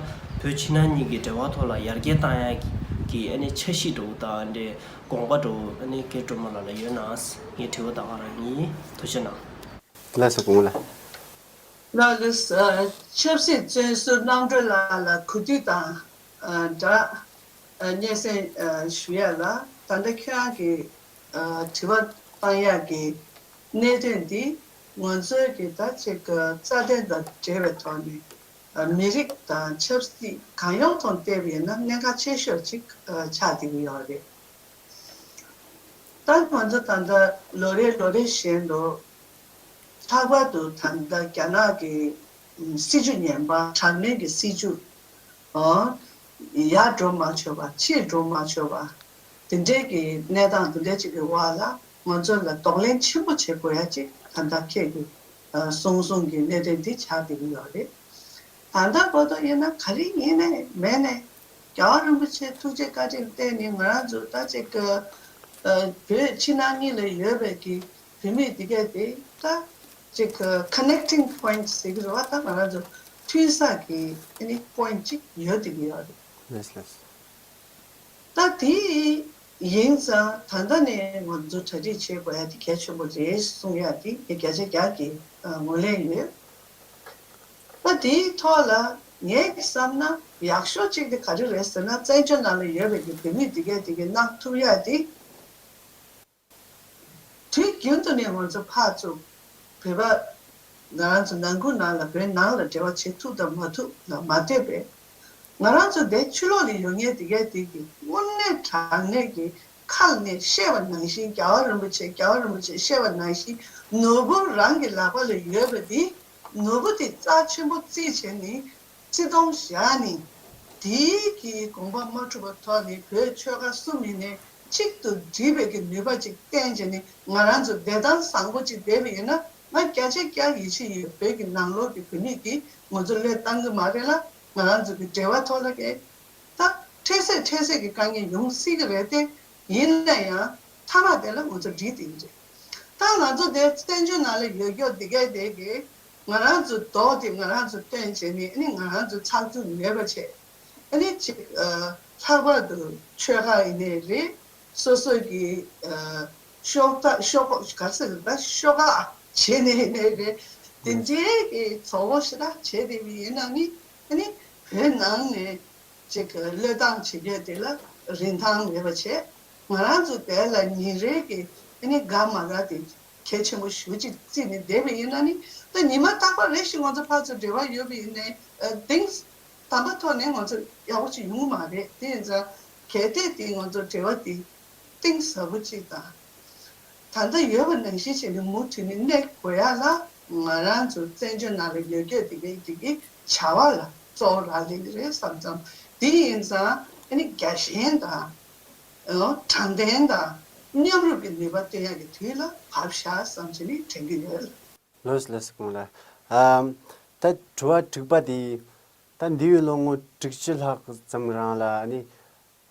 བོད་ཕྱི་ནང་གཉིས་ཀྱི་འབྲེལ་བ་ཐོག་ལ་ཡར་རྒྱས་བཏང་ཡག་གི་ཨ་ནི་འཆར་གཞི་འདྲ་བོ་དང་འདྲའི་དགོངས་པ་འདྲ་བོ་ཨ་ནི་སྐྱབས་སྒྲོལ་མ་ལགས་ལ་ཡོད་ན་ངའི་དྲི་བ་ད་ག་རང་ཡིན། ཐུགས་རྗེ་གནང་། ལགས་སོ་སྐུ་ངོ་ལགས། ལགས་ལགས། ཆབ་སྲིད་བཙོན་ཟུར་རྣམ་གྲོལ་ལགས་ལ་གུས་འདུད་དང་སྦྲགས་སྙན་སེང་ཞུ་ཡ་ལ། ད་ལྟ་ཁྱེད་རང་གིས་དྲི་བ་བཏང་ཡག་གི་གནད་དོན་འདི་ང་ཚོའི་གི་ད་ཅིག་རྩ་དོན་དང་འབྲེལ་བའི་ཐོག་ནས་མི་རིགས་དང་ཆབ་སྲིད་གང་ཡོང་ཐོག་བལྟས་པ་ཡིན་ན་གནད་འགག་ཆེ་ཤོས་ཅིག་ཆགས་བསྡད་ཀྱི་ཡོད་རེད། ད་ང་ཚོ་ད་ལྟ་ལོ་རེ་ལོ་རེ་བཞིན་དུ་ལྷག་པར་དུ་ད་ལྟ་རྒྱ་ནག་གི་སྲིད་བྱུས་ངན་པ། དྲག་གནོན་གྱི་སྲིད་བྱུས་ཨོ་ཡར་འགྲོ་མ་ཆོག་པ། ཕྱིར་འགྲོ་མ་ཆོག་པ། དེ་འདྲའི་གི་གནས་སྟངས་དེ་འདྲའི་ཅིག་གི་འོག་ལ་ང་ཚོ་ལ་གདོང་ལེན་ཆེན་པོ་བྱེད་དགོས་ཡ་ཅིག་ད་ལྟ་ཁྱེད་ཀྱིས་གསུང་གསུང་གི་གནད་དོན་འདི་ཆགས་བསྡད་ཀྱི་ཡོད་རེད། ད་ལྟ་བར་དུ་ཡིན་ན་ག་རེ་ཡིན་ནའི་མེད་ནའི་རྒྱལ་བ་རིན་པོ་ཆེ་ཐུགས་རྗེ་བཀའ་དྲིན་བརྟེན་ནས་ང་རང་ཚོ་ད་ཅིག་གི་བོད་ཕྱི་ནང་གཉིས་ལ་ཡོད་པའི་གི་བུད་མེད་འདི་གས་དེ་ད་ཅིག་གི་connecting point ཟེར་གི་རེད་བ། ད་ང་རང་ཚོ་མཐུན་ས་གི་ཨ་ནི་point ཅིག་ཡོད་བསྡད་ཀྱི་ཡོད་རེད། ལགས་ལགས། ད་དེ་ཡིན་ཙང་ད་ལྟ་ནས་ང་ཚོ་གྲ་སྒྲིག་བྱེད་དགོས་ཡ་དེ་གལ་ཆེན་པོ་རེད་གསུང་ཡ་དེ་ངས་བརྒྱ་ཆ་བརྒྱ་གི་ངོས་ལེན་ཡོད། ད་དེའི་ཐོག་ལ་ངས་བསམ་ན་ཡག་ཤོས་གཅིག་དེ་ག་རེ་རེད་ཟེར་ན། བཙན་བྱོལ་ནང་ལ་ཡོད་པའི་གི་བུད་མེད་དེ་གས་དེ་གི་གནང་ཐུབ་ཡ་དེ། དུས་རྒྱུན་དུ་ནས་ང་ཚོ་ཕར་ཚུར་བོད་པ་ང་རང་ཚོ་ནང་ཁུལ་ནང་ལ་བོད་ནང་ལ་འབྲེལ་བ་བྱེད་ཐུབ་དང་མ་ཐུབ་ལ་མ་ལྟོས་པའི་ང་རང་ཚོ་འདི་ཕྱི་ལོགས་ལ་ཡོད་མཁན་དེ་གས་དེ་གི་དངོས་གནས་དྲང་གནས་ཀྱི་ཁ་ནས་བཤད་པ་ནང་བཞིན། རྒྱལ་བ་རིན་པོ་ཆེ་རྒྱལ་བ་རིན་པོ་ཆེ་བཤད་པ་ནང་བཞིན་ནོར་བུ་རང་གི་ལག་པ་ལ་ཡོད་པ་འདི་ནོར་བུ་དེ་རྩ་ཆེན་པོ་རྩིས་བྱས་ནས་ཚིག་སྟོང་བཞག་ནས་དེའི་གི་དགོངས་པ་མ་འཁྲུགས་པ་ཐོག་ནས་བོད་ཆོལ་ཁ་གསུམ་ཡིན་ནའི་གཅིག་ཏུ་སྒྲིལ་བའི་གི་ནུས་པ་ཅིག་བསྟན་བྱས་ནས་ང་རང་ཚོ་བདེ་ཐང་བཟང་པོ་ཅིག་བསྡད་པ་ཡིན་ན་ང་བརྒྱ་ཆ་བརྒྱ་ཡིད་ཆེས་ཡོད། བོད་ཀྱི་ནང་ལོགས་ཀྱི་བུད་མེད་ཀྱིས་ང་ཚོ་བློས་བཏང་གི་མ་རེད་ལ། ང་རང་ཚོ་གི་འབྲེལ་བ་ཐོག་ལ་གི་ད་འཕྲལ་སེལ་འཕྲལ་སེལ་གྱི་དཀའ་ངལ་ཡོང་སྲིད་ཀྱི་རེད་དེ། ཡིན་ན་ཡང་མཐའ་མ་དེ་ལ་ང་ཚོ་འགྲིག་བསྡད་ཀྱི་རེད། ད་ང་ཚོ་དེ་བཙན་བྱོལ་ནང་ལ་ཡོད་རྒྱུ་འདི་གས་དེ་གི་ང་རང་ཚོ་རྡོག་དེ་ང་རང་ཚོ་བཏོན་བྱས་ནས་ཨ་ནི་ང་རང་ཚོ་ཚགས་ཚུད་མེད་པ་བྱས། ཨ་ནི་ཅིག་ཨ་ལྷག་པར་དུ་ཆོལ་ཁ་ཡིན་ནའི་རེད། སོ་སོ་གི་ཨ་ཤོག་ཁག་ཤོག་ཁག་ག་རེ་ཟེར་ད་ཤོག་ཁག་བྱས་ནས་ཡིན་ནའི་རེད། དེ་འདྲའི་གི་བཙོག་པོ་ཞེ་དྲག་བྱས་བསྡད་པ་ཡིན་ན་ནི་ཨ་ནི་བོད་ནང་ནས་ཅིག་བློས་བཏང་བྱེད་རྒྱུ་དེ་ལ་རིན་ཐང་མེད་པ་བྱས། ང་རང་ཚོ་དེ་ལ་ཉིན་རེ་གི་ཨ་ནི་དགའ་མ་དགའ་དེ་གལ་ཆེན་པོ་ཞེ་པོ་ཅིག་བརྩིས་ནས་བསྡད་པ་ཡིན་ན་ནི་ད་ཉི་མ་རྟག་པར་རེ་ཞིག་ང་ཚོ་ཕར་ཚུར་འབྲེལ་བ་ཡོད་པ་ཡིན་ནའི་ཨ་གཏིང་དམ་པ་ཐོག་ནས་ང་ཚོ་ཡག་པོ་ཅིག་ཡོང་གི་མ་རེད། དེ་ཡིན་ཙང་གལ་ཏེ་དེ་ང་ཚོ་འབྲེལ་བ་དེ་གཏིང་ཟབ་པོ་ཅིག་དང་། ད་ལྟ་ཡོད་པ་ནང་བཞིན་བྱས་ནས་མུ་མཐུད་ནས་གནས་དགོས་ཡ་ལ་ང་རང་ཚོ་བཙན་བྱོལ་ནང་ལ་ཡོད་རྒྱུ་དེ་གའི་དེ་གའི་བྱ་བ་ལ་གཙོ་བོ་རག་ལས་ཀྱི་རེད་བསམ་ཙང་། དེ་ཡིན་ཙང་ཨ་ནི་རྒྱལ་ཞེན་དང་། ཨོ་དྲང་བདེན་དང་མཉམ་རུབ་ཀྱི་ནུས་པ་བཏོན་ཡག་གི་དུས་ལ་བབས་ཤག་བསམ་བྱས་ནས་དྲན་གྱི་ཡོད། ལགས་ལགས་སོ་སྐུ་ངོ་ལགས། ཨ། ད་དྲི་བ་དྲུག་པ་དེ། ད་འདས་པའི་ལོ་ངོ་དྲུག་ཅུ་ལྷག་ཙམ་རིང་ལ་ནི།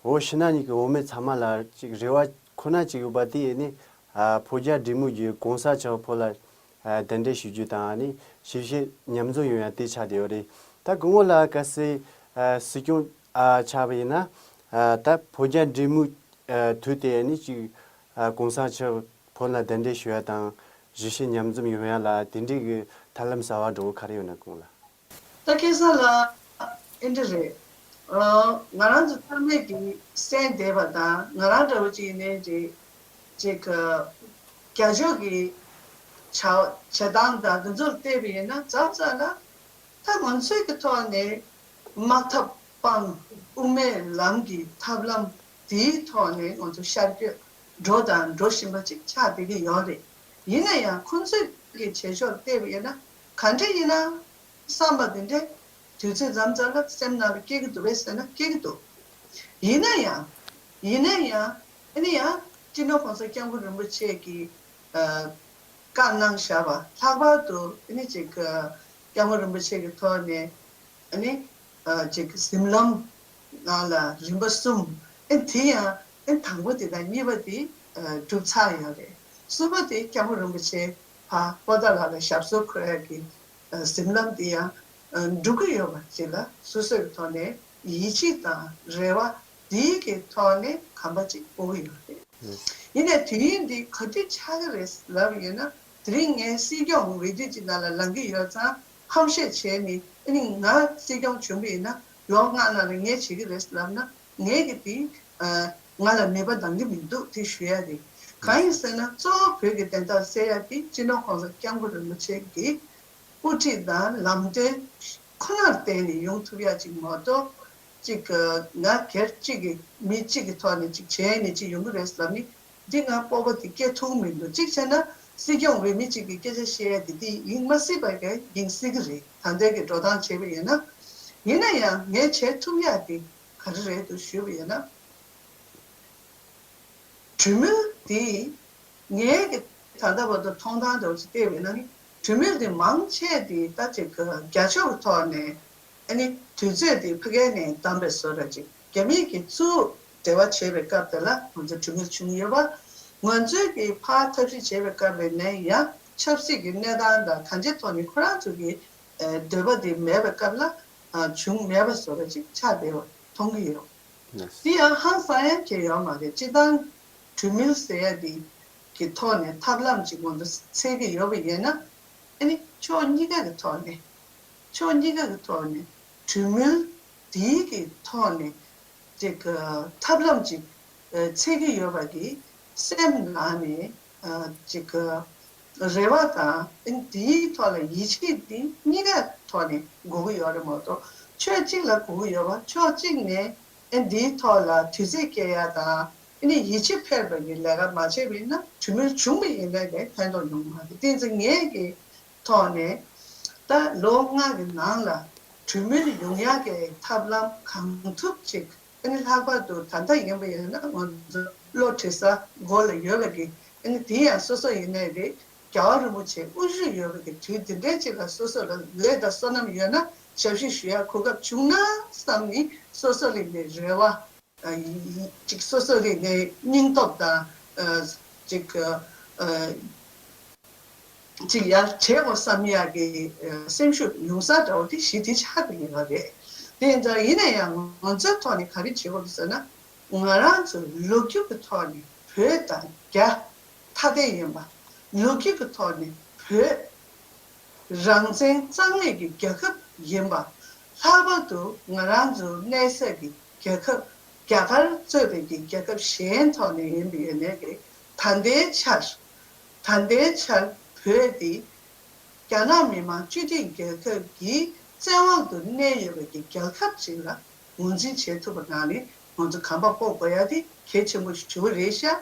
བོད་ཕྱི་ནང་གཉིས་ཀྱི་བོད་མི་ཚང་མ་ལ་ཅིག་རེ་བ་ཁོ་ན་ཅིག་ཡོད་པ་དེ་ནི། ཨ། བོད་རྒྱ་འབྲེལ་མོལ་བརྒྱུད་གོང་ས་མཆོག་བོད་ལ་ཨ་གདན་འདྲེན་ཞུ་རྒྱུ་དང་ནི། ཞིབ་བཤེར་མཉམ་འཛོམས་ཡོང་ཡ་དེ་ཆགས་བསྡད་ཡོད་རེད། ད་སྐུ་ངོ་ལགས་གལ་སྲིད་ཨ་སྲིད་སྐྱོང་ཨ་ཆགས་པ་ཡིན་ན། ཨ། ད་བོད་རྒྱ་འབྲེལ་མོལ་ཨ་དུས་དེ་ནི་ཅིག་ཨ་གོང་ས་མཆོག་བོད་ལ་གདན་འདྲེན་ཞུ་ཡ་དང་། ཞིབ་བཤེར་མཉམ་འཛོམས་ཡོང་ཡ་ལ་དེ་འདྲའི་གི་ཐབས་ལམ་གསར་བ་འདྲ་བོ་ག་རེ་ཡོད་ན་སྐུ་ངོ་ལགས། ད་ཁ་སང་ལ་ཨེ་འདྲ་རེད། ཨ། ང་རང་ཚོ་ཚང་མས་ཀྱི་གསན་བསྡད་པ་དང་། ང་རང་འདྲ་བོ་ཅིག་ཡིན་ནའི་ཅིག་ཅིག་ག་རྒྱ་ཕྱོགས་ཀྱི་བྱ་བྱེད་སྟངས་དང་དེ་ཚོར་བལྟས་པ་ཡིན་ན། མཚམས་མཚམས་ལ་ད་ང་ཚོའི་གི་ཐོག་ནས་དམག་འཐབ་སྤང་། དབུ་མའི་ལམ་གྱི་ཐབས་ལམ་དེའི་ཐོག་ནས་ང་ཚོ་ཤར་བསྐྱོད་འགྲོ་དང་འགྲོ་བཞིན་པ་ཅིག་ཆགས་བསྡད་ཀྱི་ཡོད་རེད། ཡིན་ན་ཡང་ཁོང་ཚོའི་གི་བྱེད་ཕྱོགས་བལྟས་པ་ཡིན་ན། ག་འདྲ་ཡིན་ན་བསམ་པ་དེ་འདྲ་དུས་ཚོད་མཚམས་མཚམས་ལ་སེམས་ནང་ལ་སྐྱེ་གི་འདུག་པས་ཟེར་ན་སྐྱེ་གི་འདུག། ཡིན་ན་ཡང་། ཡིན་ན་ཡང་། ཨ་ནི་ཡང་སྤྱི་ནོར་༸གོང་ས་༸སྐྱབས་མགོན་རིན་པོ་ཆེ་གིས་ཨ་བཀའ་གནང་བཞག་པ། ལྷག་པར་དུ་ཨ་ནི་ཅིག་ཨ་༸སྐྱབས་མགོན་རིན་པོ་ཆེ་གི་ཐོག་ནས་ཨ་ནི་ཨ་ཅིག་གཟིམ་ལམ་ནང་ལ་རིམ་པ་གསུམ། ཨ་དེ་ཡང་ཨ་དང་པོ་དེ་དང་གཉིས་པ་དེ་ཨ་གྲུབ་ཚར་ཡོད་རེད། གསུམ་པ་དེ་༸སྐྱབས་མགོན་རིན་པོ་ཆེ་ཕར་པོ་ཏཱ་ལ་ལ་ཞབས་སོར་འཁོད་ཡ་གི་ཨ་གཟིམ་ལམ་དེ་ཡང་ཨ་འགྲུབ་ཀྱི་ཡོད་པ་ཅིག་ལ་སོ་སོའི་ཐོག་ནས་ཡིད་ཆེས་དང་རེ་བ་འདིའི་གི་ཐོག་ནས་གོམ་པ་ཅིག་སྤོ་གི་ཡོད་རེད། ཡིན་ནའི་དུས་ཡུན་འདི་ག་དུས་ཆགས་ཀྱི་རེད་ལབ་ཡོད་ན། དེ་རིང་ངས་སྲིད་སྐྱོང་འོས་བསྡུ་ཅིག་ནང་ལ་ལངས་ཀྱི་ཡོད་ཙང་ཧམ་བཤད་བྱས་ནས། ཨ་ནི་ང་སྲིད་སྐྱོང་བྱུང་བ་ཡིན་ན་ལོ་ལྔ་ནང་ལ་ངས་བྱེད་ཀྱི་རེད་ལབ་ན། ངས་ཀྱི་དེ་ཨ་ང་ལ་ནུས་པ་འདང་གི་མི་འདུག་དེ་ཞུ་ཡ་རེད། གང་ཡིན་ཟེར་ན། གཙོ་བོ་བོད་ཀྱི་བདེན་མཐའ་གསལ་ཡ་དེ་སྤྱི་ནོར་༸གོང་ས་༸སྐྱབས་མགོན་རིན་པོ་ཆེ་གི་དབུ་ཁྲིད་དང་ལམ་སྟོན་ཁོ་ནར་བརྟེན་ནས་ཡོང་ཐུབ་ཡ་ཅིག་མ་གཏོགས། ཅིག་ང་སྒེར་གཅིག་གི་མི་གཅིག་གི་ཐོག་ནས་ཅིག་བྱས་ནས་ཅིག་ཡོང་གི་རེད་ལབ་ནི། འདི་ང་སྤོབས་པ་དེ་སྐྱེ་ཐུབ་མི་འདུག། གཅིག་བྱས་ན་སྲིད་སྐྱོང་འོས་མི་གཅིག་གི་སྐད་ཆ་བཤད་ཡ་དེ་དེ་ཡིན་མ་སྲིད་པ་གི་ཡིན་སྲིད་ཀྱི་རེད། ད་ལྟའི་གི་འགྲོ་སྟངས་བྱས་པ་ཡིན་ན། ཡིན་ན་ཡང་ངས་བྱེད་ཐུབ་ཡ་དེ་ག་རེ་རེད་འདུག་ཞུས་པ་ཡིན་ན། གྲོས་མོལ་འདི་ངའི་གི་ད་ལྟ་བར་དུ་མཐོང་སྟངས་འདྲ་བོ་ཅིག་བལྟས་པ་ཡིན་ན་ནི། གྲོས་མོལ་འདི་མང་ཆེ་འདི་ད་ཅིག་གི་རྒྱ་ཕྱོགས་ཀྱི་ཐོག་ནས། ཨ་ནི་དུས་ཚོད་འདི་ཕ་གི་ནས་བདམས་པའི་བཟོ་འདྲ་ཅིག། རྒྱ་མི་གི་གཙོས་འབྲེལ་བ་བྱེད་པའི་སྐབས་དེ་ལ་ང་ཚོ་གྲོས་མོལ་བྱུང་ཡོད་པ། ང་ཚོའི་གི་ཕར་ཐབས་ཤེས་བྱེད་པའི་སྐབས་ལ་ནས་ཡང་ཆབ་སྲིད་ཀྱི་གནས་སྟངས་དང་གང་ཅིའི་ཐོག་ནས་ཁོ་རང་ཚོ་གི་ཨ་འདོད་པ་འདི་མེད་པའི་སྐབས་ལ་ཨ་བྱུང་མེད་པ་བཟོ་འདྲ་ཅིག་ཆགས་བསྡད་པ་མཐོང་གི་ཡོད། དེ་ཡང་ཧང་སང་ཡ་གང་ཡང་ཡོད་མ་རེད། སྤྱིར་བཏང་གྲོས་མོལ་ཟེར་ཡ་དེ་གི་ཐོག་ནས་ཐབས་ལམ་ཅིག་ང་ཚོ་འཚོལ་གྱི་ཡོད་པ་ཡིན་ན། ཨ་ནི་ཕྱོགས་གཉིས་ཀ་གི་ཐོག་ནས། ཕྱོགས་གཉིས་ཀ་གི་ཐོག་ནས་གྲོས་མོལ་དེའི་གི་ཐོག་ནས་ཅིག་ཨ་ཐབས་ལམ་ཅིག་ཨ་འཚོལ་གྱི་ཡོད་པ་གི་སེམས་ནང་ནས་ཨ་ཅིག་ཨ་རེ་བ་དང་། ཨ་ནི་དེའི་ཐོག་ལ་ཡིད་ཆེས་དེ་གཉིས་ཀ་ཐོག་ནས་དགོས་ཀྱི་ཡོད་རེད་མ་གཏོགས། ཕྱོགས་གཅིག་ལ་དགོས་ཀྱི་ཡོད་པ། ཕྱོགས་གཅིག་ནས་ཨ་འདིའི་ཐོག་ལ་དུས་ཚོད་སྐྱེལ་ཡ་དང་། ཨ་ནི་ཡིད་ཆེས་འཕེར་བའི་ལས་ཀ་མ་བྱས་པ་ཡིན་ན། གྲོས་མོལ་བྱུང་བ་ཡིན་ནའི་ཕན་ཐོགས་ཡོང་གི་མ་རེད། དེ་ཚོ་ངས་ཀྱི་ཐོག་ནས་ད་ལོ་ལྔ་གི་ནང་ལ་གྲོས་མོལ་ཡོང་ཡག་གི་ཐབས་ལམ་གང་ཐུབ་ཅིག། ཨ་ནི་ལྷག་པར་དུ་ད་ལྟ་ཡིན་པ་ཡིན་ན་ང་ཚོ་བློ་གྲོས་ས་སྒོ་ལ་ཡོད་པ་གི། ཨ་ནི་དེ་ཡང་སོ་སོ་ཡིན་ནའི་རེད། རྒྱལ་བ་རིན་པོ་ཆེ་དབུ་བཞུགས་ཡོད་པ་གི་དུས་འདི་འདྲའི་ཅིག་ལ་སོ་སོ་ལ་འོས་དང་བསོད་ནམས་ཡོད་ན་ཞབས་ཕྱི་ཞུ་ཡག་གོ་སྐབས་བྱུང་ན་བསམ་ནས། སོ་སོ་ལ་ནས་རེ་བ། ཨ་ཡི་ཅིག་སོ་སོ་ལ་ནས་སྙིང་སྟོབས་དང་། ཨ་ཅིག་ཨ་ཅིག་ཡར་བྱེད་དགོས་བསམ་ཡག་གི་ཨ་སེམས་ཤུགས་ཡོང་ས་འདྲ་བོ་དེ་གཞི་དེ་ཆགས་ཀྱི་ཡོད་རེད། དེ་ཡིན་ཙང་ཡིན་ན་ཡང་ང་ཚོའི་ཐོག་ནས་ག་རེ་བྱེད་དགོས་ཟེར་ན། ང་རང་ཚོ་ལོ་རྒྱུས་ཀྱི་ཐོག་ནས་བོད་དང་རྒྱ་ཐ་དད་ཡིན་པ། ལོ་རྒྱུས་ཀྱི་ཐོག་ནས་བོད་རང་བཙན་གཙང་མའི་གི་རྒྱལ་ཁབ་ཡིན་པ། ལྷག་པར་དུ་ང་རང་ཚོ་གནས་ས་གི་རྒྱལ་ཁབ་རྒྱ་གར་གཙོས་པའི་གི་རྒྱལ་ཁབ་གཞན་ཐོག་ནས་ཡིན་པའི་ཡོད་ནའི་གི། ད་ལྟའི་ཆར། ད་ལྟའི་ཆར་བོད་འདི་རྒྱ་ནག་མི་དམངས་སྤྱི་མཐུན་རྒྱལ་ཁབ་ཀྱི་བཙན་དབང་དུ་གནས་ཡོད་པའི་གི་རྒྱལ་ཁབ་ཅིག་ལ་ངོས་འཛིན་བྱེད་ཐུབ་པ་ནང་ནས་ང་ཚོ་གོམ་པ་སྤོ་དགོས་ཡ་དེ་གལ་ཆེན་པོ་ཞེ་པོ་རེད་ཤག།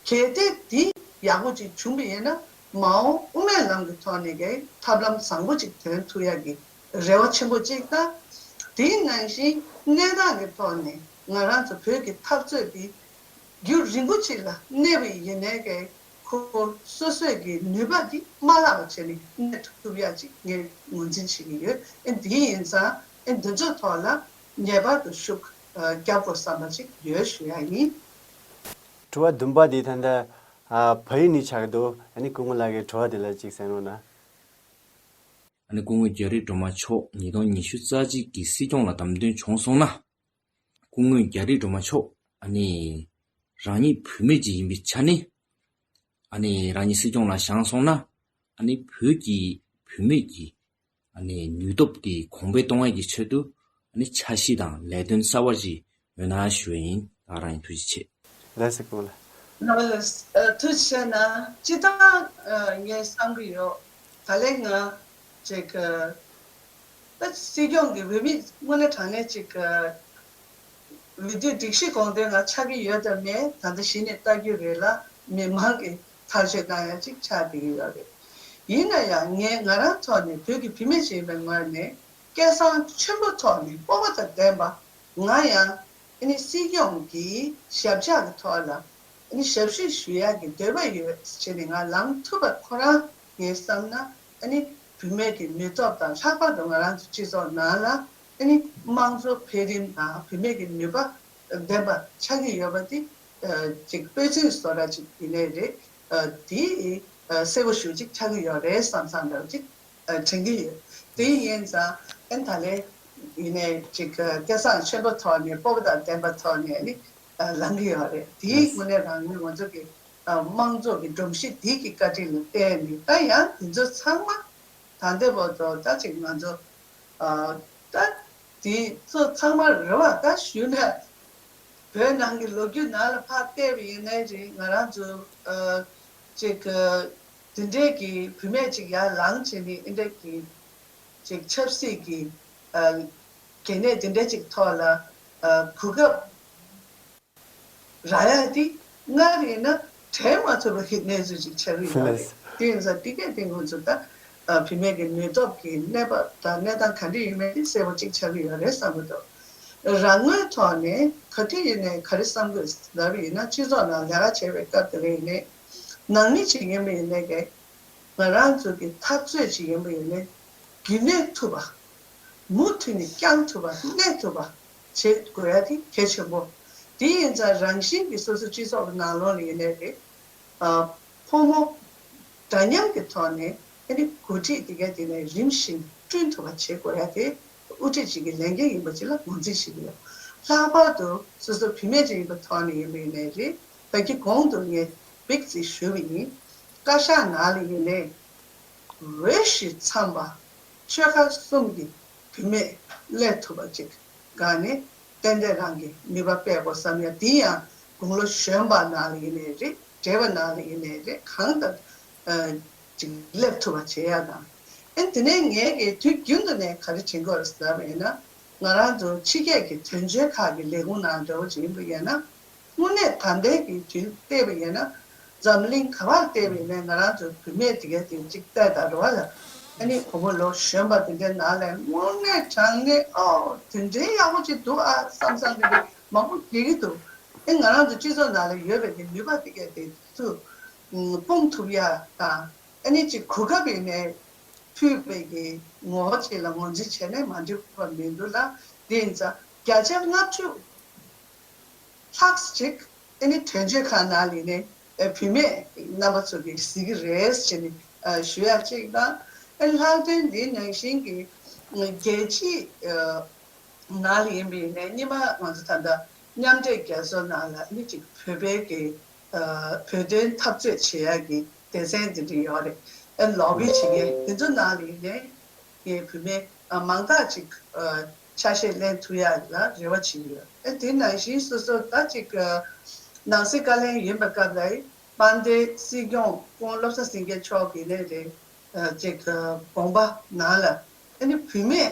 གལ་ཏེ་འདི་ཡག་པོ་ཅིག་བྱུང་བ་ཡིན་ན། མ་འོངས་དབུ་མའི་ལམ་གྱི་ཐོག་ནས་ཀྱི་ཐབས་ལམ་བཟང་པོ་ཅིག་ཐོན་ཐུབ་ཡ་གི་རེ་བ་ཆེན་པོ་ཅིག་དང་། དེའི་ནང་བཞིན་གནས་སྟངས་ཀྱི་ཐོག་ནས་ང་རང་ཚོ་བོད་ཀྱི་འཐབ་རྩོད་འདི་རྒྱུན་རིང་པོ་ཅིག་ལ་གནས་པ་ཡིན་ནའི་ཀྱི་ ཁོ་སོ་སོས་ཀྱི་ནུས་པ་འདི་མ་བརླག་པ་བྱས་ནས་གནས་ཐུབ་ཡག་ཅིག་ངས་ངོས་འཛིན་བྱེད་ཀྱི་ཡོད། ཨེ་འདི་ཡིན་ཙང་ཨེ་འདི་ཚོའི་ཐོག་ལ་ངེས་པར་དུ་ཤུགས་ཨ་རྒྱབ་དགོས་བསམ་པ་ཅིག་ཡོད་ཞུ་ཡག་ཡིན། དྲི་བ་བདུན་པ་འདི་ད་ལྟ་ཨ་བལ་ཡུལ་ནས་ཆགས་ཀྱི་འདུག་ཨ་ནི་སྐུ་ངོ་ལགས་ཀྱིས་དྲི་བ་འདི་ལ་ཅིག་གསན་རོགས་གནང་། ཨ་ནི་སྐུ་ངོ་རྒྱ་རི་སྒྲོལ་མ་མཆོག་ཉིས་སྟོང་ཉི་ཤུ་རྩ་གཅིག་གི་སྲིད་སྐྱོང་ལ་བདམས་ཐོན་བྱུང་སོང་ན། སྐུ་ངོ་རྒྱ་རི་སྒྲོལ་མ་མཆོག་ཨ་ནི་རང་ཉིད་བུད་མེད་ཅིག་ཡིན་པའི་ཆ་ནས། ཨ་ནི་རང་ཉིད་སྲིད་སྐྱོང་ལ་བཞེངས་སོང་ན། ཨ་ནི་བོད་ཀྱི་བུད་མེད་ཀྱི་ཨ་ནི་ནུས་སྟོབས་དེ་གོང་འཕེལ་གཏོང་ཡས་ཀྱི་ཆེད་དུ་ཨ་ནི་འཆར་གཞི་དང་ལས་དོན་གསར་བ་ཞིག་ཡོད་ན་ཞུ་བ་ཡིན། ད་རང་ཡིན། ཐུགས་རྗེ་ཆེ། ལགས་སོ་སྐུ་ངོ་ལགས། ལགས་ལགས། ཐུགས་རྗེ་ཆེ་གནང་། སྤྱིར་བཏང་ངས་བསམ་གྱི་ཡོད། ད་ལན་ང་ཅིག་ད་སྲིད་སྐྱོང་གི་འོས་མི་དངོས་གནས་དྲང་གནས་ཅིག་འོས་བསྡུའི་སྒྲིག་གཞི་དགོངས་དོན་ང་ཆགས་ཀྱི་ཡོད་དམ་མེད་ད་ལྟ་གཞི་ནས་ལྟ་རྒྱུ་རེད་ལ། མི་མང་གིས་ཐག་གཅོད་གནང་ཡ་ཅིག་ཆགས་བསྡད་ཀྱི་ཡོད་རེད། ཡིན་ན་ཡང་ངས་ང་རང་ཐོག་ནས་བོད་ཀྱི་བུད་མེད་ཅིག་ཡིན་པའི་ངོས་ནས་སྐལ་བཟང་ཆེན་པོ་ཐོག་ནས་སྤོབས་པ་དང་ལྡན་པ། ང་ཡང་ཨ་ནི་སྲིད་སྐྱོང་གི་ཞབས་ཕྱག་གི་ཐོག་ལ་ཨ་ནི་ཞབས་ཞུ་ཞུ་ཡག་གི་འདོད་པ་ཡོད་ཅེས་ནས་ང་ལངས་ཐུབ་པ་ཁོ་རང་ངས་བསམ་ན། ཨ་ནི་བུད་མེད་ཀྱི་ནུས་སྟོབས་དང་ལྷག་པར་དུ་ང་རང་ཚོ་སྤྱི་ཚོགས་ནང་ལ་ཨ་ནི་དམངས་གཙོ་འཕེལ་རིམ་དང་བུད་མེད་ཀྱི་ནུས་པ་ལྡན་པ་ཆགས་ཀྱི་ཡོད་པ་དེ་ཅིག་དཔེ་མཚོན་བཟོ་འདྲ་ཅིག་ཡིན་ནའི་རེད། དེ་གསལ་པོ་ཞེ་ཅིག་ཆགས་ཀྱི་ཡོད་རེད་བསམ་བསམ་འདྲ་ཅིག་དྲན་གྱི་ཡོད། དེ་ཡིན་ཙང་ཨ་ནི་ད་ལན་ཡིན་ནའི་ཅིག་སྐལ་བཟང་ཆེན་པོ་ཐོག་ནས་སྤོབས་པ་དང་ལྡན་པ་ཐོག་ནས་ཨ་ནི་ལངས་ཀྱི་ཡོད་རེད། དེའི་དངོས་གནས་རང་ནི་ང་ཚོ་གི་དམངས་གཙོ་གི་སྒྲོམ་གཞི་འདི་གི་བཀའ་དྲིན་ལ་བརྟེན་ནས་ད་ཡང་དེ་ཚོ་ཚང་མ་ད་ལྟ་བར་དུ་ད་ཅིག་ང་ཚོ་ད་དེ་ཚོ་ཚང་མ་རེད་བ། ད་ཞུས་ན་བོད་ནང་གི་ལོ་རྒྱུས་ནང་ལ་ཕར་བལྟས་པ་ཡིན་ནའི་རེད། ང་རང་ཚོ་ཅིག་དེ་འདྲའི་གི་བུད་མེད་ཅིག་ཡར་ལངས་བྱས་ནས་ཨེ་འདྲ་གི་ཅིག་ཆབ་སྲིད་ཀྱི་གལ་གནད་དེ་འདྲ་ཅིག་ཐོག་ལ་གོ་སྐབས་རག་ཡ་དེ་སྔར་ཡིན་ན་དྲན་མ་ཐུབ་པ་གི་གནས་ཚུལ་ཅིག་ཆགས་ཀྱི་ཡོད་རེད། དེ་ཡིན་ཙང་དེ་གས་དེ་ང་ཚོ་ད་བུད་མེད་ཀྱི་ནུས་སྟོབས་ཀྱི་གནས་བབ་དང་གནས་སྟངས་ག་འདྲ་ཡིན་མིན་དེ་གསལ་པོ་ཅིག་ཆགས་ཀྱི་ཡོད་རེད་བསམ་གྱི་འདུག་རང་ངོས་ཐོག་ནས་ག་དུས་ཡིན་ནའི་ག་རེ་བསམ་དགོས་ལབ་པ་ཡིན་ན་སྤྱི་ཚོགས་ནང་ལས་ཀ་བྱེད་པའི་སྐབས་དེ་ལ་ཡིན་ནའི་ནང་མི་ཅིག་ཡིན་པ་ཡིན་ནའི་གས་ང་རང་ཚོ་གི་འཐབ་རྩོད་ཅིག་ཡིན་པ་ཡིན་ནའི་རྒྱུན་གནས་ཐུབ་པ། མུ་མཐུད་ནས་བསྐྱང་ཐུབ་པ་གནས་ཐུབ་པ་བྱེད་དགོས་ཡ་དེ་གལ་ཆེན་པོ། དེ་ཡིན་ཙང་རང་བཞིན་གྱིས་སོ་སོ་སྤྱི་ཚོགས་ཀྱི་ནང་ལོགས་ལ་ཡིན་ནའི་རེད། ཕོ་མོ་འདྲ་མཉམ་གྱི་ཐོག་ནས་ཨ་ནི་འགོ་ཁྲིད་དེ་ག་དེ་ནས་རིམ་བཞིན་བསྐྲུན་ཐུབ་པ་བྱེད་དགོས་ཡ་དེ་དབུ་ཁྲིད་ཅིག་གི་ལས་འགན་ཡིན་པ་ཅིག་ལ་ངོས་འཛིན་བྱེད་ཀྱི་ཡོད། ལྷག་པར་དུ་སོ་སོ་བུད་མེད་ཅིག་ཡིན་པའི་ཐོག་ནས་ཡིན་པ་ཡིན་ནའི་རེད། ད་གིན་གོང་དུ་ངས་འབིགས་ཙིག་ཞུས་པ་ཡིན། བཀའ་ཤག་ནང་ལ་ཡིན་ནའི་འོས་གཞི་འཚམ་པ་ཆོལ་ཁ་གསུམ་གྱི་བུད་མེད་སླེབས་ཐུབ་པ་ཅིག་ག་ནས་ཏན་ཏན་རང་གི་ནུས་པ་སྤེལ་དགོས་བསམ་ཡ་དེ་ཡང་དགུང་ལོ་གཞོན་པ་ནང་ལ་ཡིན་ནའི་རེད། བགྲེས་པ་ནང་ལ་ཡིན་ནའི་རེད། གང་ལྟར་ཅིག་སླེབས་ཐུབ་པ་བྱེད་ཡ་དང་། ཨེ་དེ་ནས་ངས་ཀྱི་དུས་རྒྱུན་དུ་ནས་ག་རེ་དྲན་གྱི་ཡོད་རེད་ཟེར་བ་ཡིན་ན་ང་རང་ཚོ་ཕྱི་རྒྱལ་གྱི་དོན་གཅོད་ཁག་གི་ལས་ཁུངས་ནང་འདྲ་བོ་ཅིག་ཡིན་པ་ཡིན་ན། དངོས་གནས་ད་ལྟའི་གི་དུས་བལྟས་པ་ཡིན་ན་འཛམ་གླིང་ག་པར་བལྟས་པ་ཡིན་ནའི་ང་རང་ཚོ་བུད་མེད་དེ་གའི་དེ་གཅིག་བལྟས་དང་རེད་བ་ལ། ཨ་ནི་བུ་མོ་ལོ་གཞོན་པ་དེ་འདྲའི་ནང་ལ་དངོས་གནས་དྲང་གནས་ཨོ་དེ་འདྲའི་ཡག་པོ་ཅིག་འདུག་ཨ་བསམ་བསམ་དེ་འདྲ་མང་པོ་མཇལ་གྱི་འདུག་ཨེ་ང་རང་ཚོ་སྤྱི་ཚོགས་ནང་ལ་ཡོད་པའི་གི་ནུས་པ་དེ་གའི་དེ་ཚུར་སྤུངས་ཐུབ་ཡ་དང་ཨ་ནི་ཅིག་གོ་སྐབས་ཡིན་ནའི་ཕུལ་བའི་གི་ངོ་བོ་ཅིག་ལ་ངོས་འཛིན་བྱས་ནས་མ་འགྲིག་པ་མི་འདུག་ལ། དེ་ཡིན་ཙང་བརྒྱ་ཆ་ལྔ་བཅུ་ལྷག་ཅིག་ཨ་ནི་དོན་གཅོད་ཁང་ནང་ལ་ཡིན་ནའི་བུད་མེད་རྣམ་པ་ཚོ་གིས་གཟིགས་ཀྱི་རེད་ཟེར་ནས་ཞུ་ཡ་གཅིག་དང་། ཨ་ནི་ལྷག་དོན་འདི་ནང་བཞིན་གྱི་རྒྱལ་སྤྱིའི་ནང་ལ་ཡིན་པ་ཡིན་ནའི་སྔོན་མ་ང་ཚོ་ད་ལྟ་མཉམ་འབྲེལ་རྒྱལ་ཚོགས་ནང་ལ་ཨ་ནི་ཅིག་བོད་པའི་གི་བོད་དོན་འཐབ་རྩོད་བྱེད་ཡ་གི་སྡེ་ཚན་འདི་འདྲ་ཡོད་རེད། ཨ་ནི་ལོ་བི་བྱེད་མཁན་དེ་ཚོ་ནང་ལ་ཡིན་ནའི་ངའི་བུད་མེད་མང་དག་ཅིག་ཆ་ཤས་ལེན་ཐུབ་ཡ་ལ་རེ་བ་བྱེད་ཀྱི་ཡོད། ཨ་དེ་ནང་བཞིན་སོ་སོ་ད་ཅིག་ནང་སྲིད་བཀའ་བློན་ཡིན་པའི་སྐབས་ལ་དཔལ་ལྡན་སྲིད་སྐྱོང་སྐུ་ངོ་བློ་བཟང་སེང་གེ་མཆོག་གིས་ནས་རེད། ཅིག་དགོངས་པ་ནང་ལ་ཨ་ནི་བུད་མེད་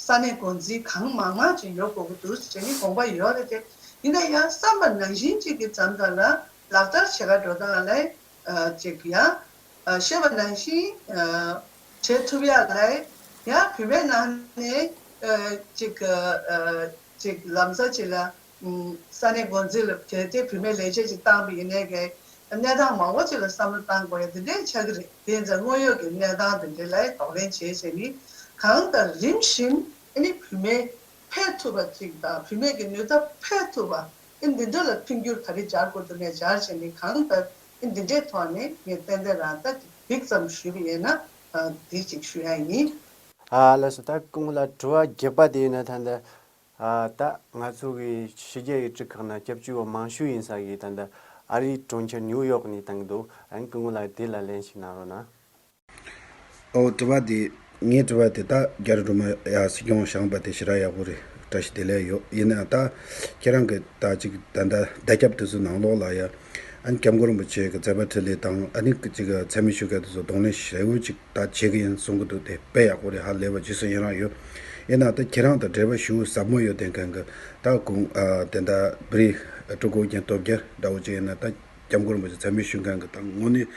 ས་གནས་འགོ་འཛིན་གང་མང་མང་ཅིག་ཡོད་དགོས་ཀྱི་འདུག་ཟེར་ནས་དགོངས་པ་ཡོད་རེད་དེ། ཡིན་ན་ཡང་བསམ་པ་ནང་བཞིན་ཅིག་གི་མཚམས་དག་ལ་ལག་བསྟར་བྱེད་ག་འགྲོ་སྟངས་ལ། ཅིག་ཡང་ཤེས་པ་ནང་བཞིན་བྱེད་ཐུབ་ཡག་ལ་ཡང་བུད་མེད་ནང་ནས་ཅིག་ཅིག་ལམ་སང་ཅིག་ལ་ས་གནས་འགོ་འཛིན་ལ་གལ་ཏེ་བུད་མེད་ལས་བྱེད་ཅིག་བཏང་པ་ཡིན་ནའི་གི་ གནས་སྟངས་མང་པོ་ཅིག་ལ་བསམ་བློ་བཏང་དགོས་ཡ་དེ་འདྲས་ཆགས་ཀྱི་རེད། དེ་ཡིན་ཙང་དངོས་ཡོད་ཀྱི་གནས་སྟངས་དེ་འདྲས་ལ་གདོང་ལེན་བྱས་བྱས་ནས་གང་ལྟར་རིམ་བཞིན་ཨ་ནི་བུད་མེད་ཕེབས་ཐུབ་པ་ཅིག་དང་བུད་མེད་ཀྱི་ནུས་སྟོབས་ཕེབས་ཐུབ་པ་ཨ་འདི་འདྲ་ལ་མཐུན་འགྱུར་ག་རེ་སྦྱར་དགོས་འདུག་ནས་སྦྱར་བྱས་ནས་གང་ལྟར་ཨ་འདི་འདྲས་ཐོག་ནས་ངས་ཏན་ཏན་རང་ལྟ་གི་འགྲིག་ཙམ་ཞུས་པ་ཡིན་ན་འདི་ཅིག་ཞུ་ཡ་ཡིན། ཨ་ལགས་སོ། ད་སྐུ་ངོ་ལ་དྲི་བ་བརྒྱད་པ་དེ་ཡིན་ན་ད་ལྟ། ཨ་ད་ང་ཚོ་གི་ཕྱི་རྒྱལ་གྱི་སྤྲི་ཁང་ན་སྐྱབས་བཅོལ་བ་མང་ཤོས་ཡིན་ས་གི་ད་ལྟ་ཨ་རིའི་གྲོང་ཁྱེར་ཉིའུ་ཡོག་ནས་བཏང་གི་འདུག་ཨ་ནི་སྐུ་ངོ་ལ་དེ་ལ་ལན་ཞིག་གནང་རོགས་གནང་། ཨོ་དྲི་བ་དེ། ངའི་དྲི་བ་དེ་ད་རྒྱ་རི་སྒྲོལ་མ་ཡ་སྲིད་སྐྱོང་བཞེངས་པ་དེ་ཞེ་དྲག་ཡག་པོ་རེད། བཀྲ་ཤིས་བདེ་ལེགས་ཡོད། ཡིན་ནའང་ད་ཁྱེད་རང་གི་ད་ཅིག་ད་ད་བརྡ་ཁྱབ་དེ་ཚོ་ནང་ལོགས་ལ་ཡ་ཨ་ནི་སྐྱབས་མགོན་རིན་པོ་ཆེ་གི་མཛད་པ་འཕྲིན་ལས་དང་ཨ་ནི་ཅིག་མཚན་སྨད་ཞུ་མཁན་དེ་ཚོ་གདོང་ལེན་ཞེ་པོ་ཅིག་ད་བྱེད་ཀྱི་ཡིན་གསུང་གི་འདུག་དེ་དཔེ་ཡག་པོ་རེད། ཧ་ལས་པ་རྗེས་སུ་ཡི་རང་ཡོད། ཡིན་ན་ད་ཁྱེད་རང་དང་འབྲེལ་བ་ཞུ་ཟབ་མོ་ཡོད་དེ་མཁན་གི་ད་གུང་ཨ་དེ་འདྲ་བི་རི་སྤྲུལ་སྐུ་རྒན་སྟོབས་རྒྱལ་འདྲ་བོ་ཅིག་ཡིན་ན་ད་སྐྱབས་མགོན་རིན་པོ་ཆེ་མཚན་སྨད་ཞུ་མཁན་གི་ད་དངོས་གནས་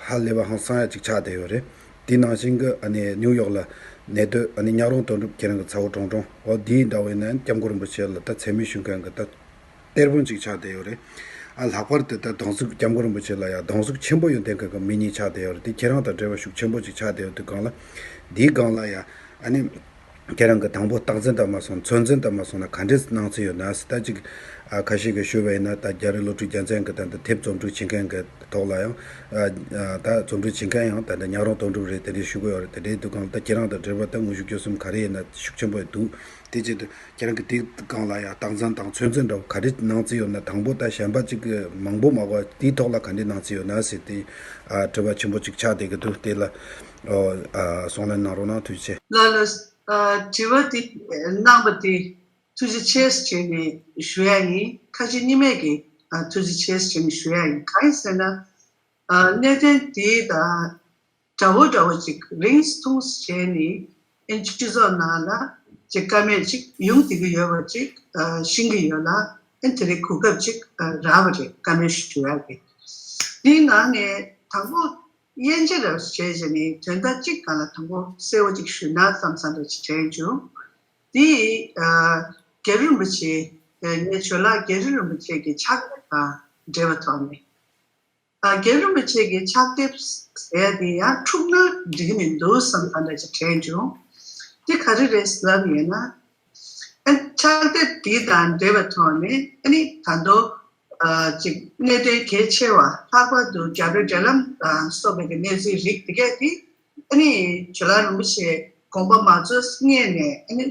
ཧ་ལས་པ་ཧང་སང་ཡ་ཅིག་ཆགས་བསྡད་ཡོད་རེད། དེ་ནང་བཞིན་གི་ཨ་ནི་ནིའུ་ཡོག་ལ་གནས་སྡོད་ཨ་ནི་ཉག་རོང་དོན་གྲུབ་ཁྱེད་རང་གི་ཚ་བོ་ཀྲོང་ཀྲོང་འོ་དེའི་འདྲ་བོ་ཡིན་ན་སྐྱབས་མགོན་རིན་པོ་ཆེ་ལ་ད་མཚན་སྨད་ཞུ་མཁན་གི་ད། གཏེར་སྤུན་ཅིག་ཆགས་བསྡད་ཡོད་རེད། ཨ་ལྷག་པར་དུ་ད་སྡོང་གཟུགས་སྐྱབས་མགོན་རིན་པོ་ཆེ་ལ་ཡང་སྡོང་གཟུགས་ཆེན་པོ་ཡོད་མཁན་གྱི་མི་གཉིས་ཆགས་བསྡད་ཡོད་རེད། དེ་ཁྱེད་རང་དང་འབྲེལ་བ་ཤུགས་ཆེན་པོ་ཅིག་ཆགས་བསྡད་ཡོད་དུས་སྒང་ལ། དེའི་སྒང་ལ་ཡང་ཨ་ནི་ཁྱེད་རང་གི་དང་པོ་རྟག་འཛིན་དང་མ་སོང་ཚོད་འཛིན་དང་མ་སོང་ན་ག་འདྲས་གནང་རྩིས་ཡོད་ན་ཟེར། ད་ཅིག་ཨ་ཁ་ཤས་ཀྱིས་ཞུས་པ་ཡིན་ན་ད་རྒྱ་རི་བློ་གྲོས་རྒྱལ་མཚན་གྱི་ད་ད་དེབ་རྩོམ་སྒྲིག་བྱེད་མཁན་གྱི་ཐོག་ལ་ཡང་ཨ་ཨ་ད་རྩོམ་སྒྲིག་བྱེད་མཁན་ཡང་ད་ད་ཉག་རོང་དོན་གྲུབ་རེད། དེ་འདྲས་ཞུ་གི་ཡོད་རེད། དེ་འདྲས་དུས་སྒང་ལ་ད་ཁྱེད་རང་དང་འབྲེལ་བ་ད་དངོས་ཤུགས་བཅུ་གསུམ་ག་རེ་ཡིན་ན་ཤུགས་ཆེན་པོ་འདུག་དེ་བྱེད་དུས། ཁྱེད་རང་གི་དེའི་སྒང་ལ་ཡང་རྟག་འཛིན་དང་ཚོད་འཛིན་འདྲ་བོ་ག་རེ་གནང་རྩིས་ཡོད་ན། དང་པོ་ད་གཞན་པ་གཅིག་གི་མང་པོ་མ་གོ་དེའི་ཐོག་ལ་ག་འདྲ་གནང་རྩིས་ཡོད་ན་ཟེར་ཏེ། ཨ་དྲི་བ་ཆེན་པོ་གཅིག་ཆགས་བསྡད་ཀྱི་འདུག་དེ་ལ་ཨོ་ཨ་གསུང་ལན་གནང་རོགས་གནང་། ཐུགས་རྗེ་ཆེ། ལགས་ལགས། ཨ་དྲི་བ་དེ་གནང་བ་དེ་ཐུགས་རྗེ་ཆེ་ཞེས་བྱས་ནས་ཞུ་ཡ་ཡིན། ཁ་ཞེ་གཉིས་མེད་ཀྱིས་ཨ་ཐུགས་རྗེ་ཆེ་ཞེས་བྱས་ནས་ཞུ་ཡ་ཡིན། གང་ཡིན་ཟེར་ན། ཨ་གནད་དོན་དེ་དང་འདྲ་བོ་འདྲ་བོ་ཅིག་རིང་ཐུང་བྱས་ནས་ཨེ་སྤྱི་ཚོགས་ནང་ལ་ཅིག་བཀའ་མོལ་ཅིག་ཡོང་བསྡད་ཀྱི་ཡོད་པ་ཅིག་ཨ་ཤེས་ཀྱི་ཡོད་ལ། ཨེ་དེ་རིང་གོ་སྐབས་ཅིག་ཨ་རག་པ་རེད། བཀའ་མོལ་ཞུ་ཡག་གི། དེའི་ནང་ནས་དང་པོ་དབྱེ་འབྱེད་རེ་བྱས་བྱས་ནས་དོན་དག་གཅིག་སྒང་ལ་དང་པོ་གསལ་བོ་ཅིག་ཞུས་ན་བསམ་བསམ་འདྲ་ཅིག་དྲན་བྱུང་། དེ་ཨ་རྒྱལ་བ་རིན་པོ་ཆེ་ངའི་ཇོ་ལགས་རྒྱལ་བ་རིན་པོ་ཆེ་གི་ཕྱག་དེབ་དང་འབྲེལ་བའི་ཐོག་ནས། ཨ་རྒྱལ་རིན་པོ་ཆེ་གི་ཕྱག་དེབ་ཟེར་ཡ་དེ་ཡང་འཁྲུག་ན་འགྲིག་གི་མི་འདུག་བསམ་པ་འདྲ་ཅིག་དྲན་བྱུང་། དེ་ག་རེ་རེད་ལབ་ཡོད་ན། ཨ་ཕྱག་དེབ་དེ་དང་འབྲེལ་བའི་ཐོག་ནས་ཨ་ནི་ད་དུང་ཨ་ཅིག་གནད་དོན་གལ་ཆེ་བ་ལྷག་པར་དུ་རྒྱ་བོད་འབྲེལ་ལམ་དང་སོགས་པའི་གི་གནས་ཚུལ་རིགས་དེ་གས་དེ་ཨ་ནི་ཇོ་ལགས་རིན་པོ་ཆེ་དགོངས་པ་མ་རྫོགས་སྔོན་ནས་ཨ་ནི་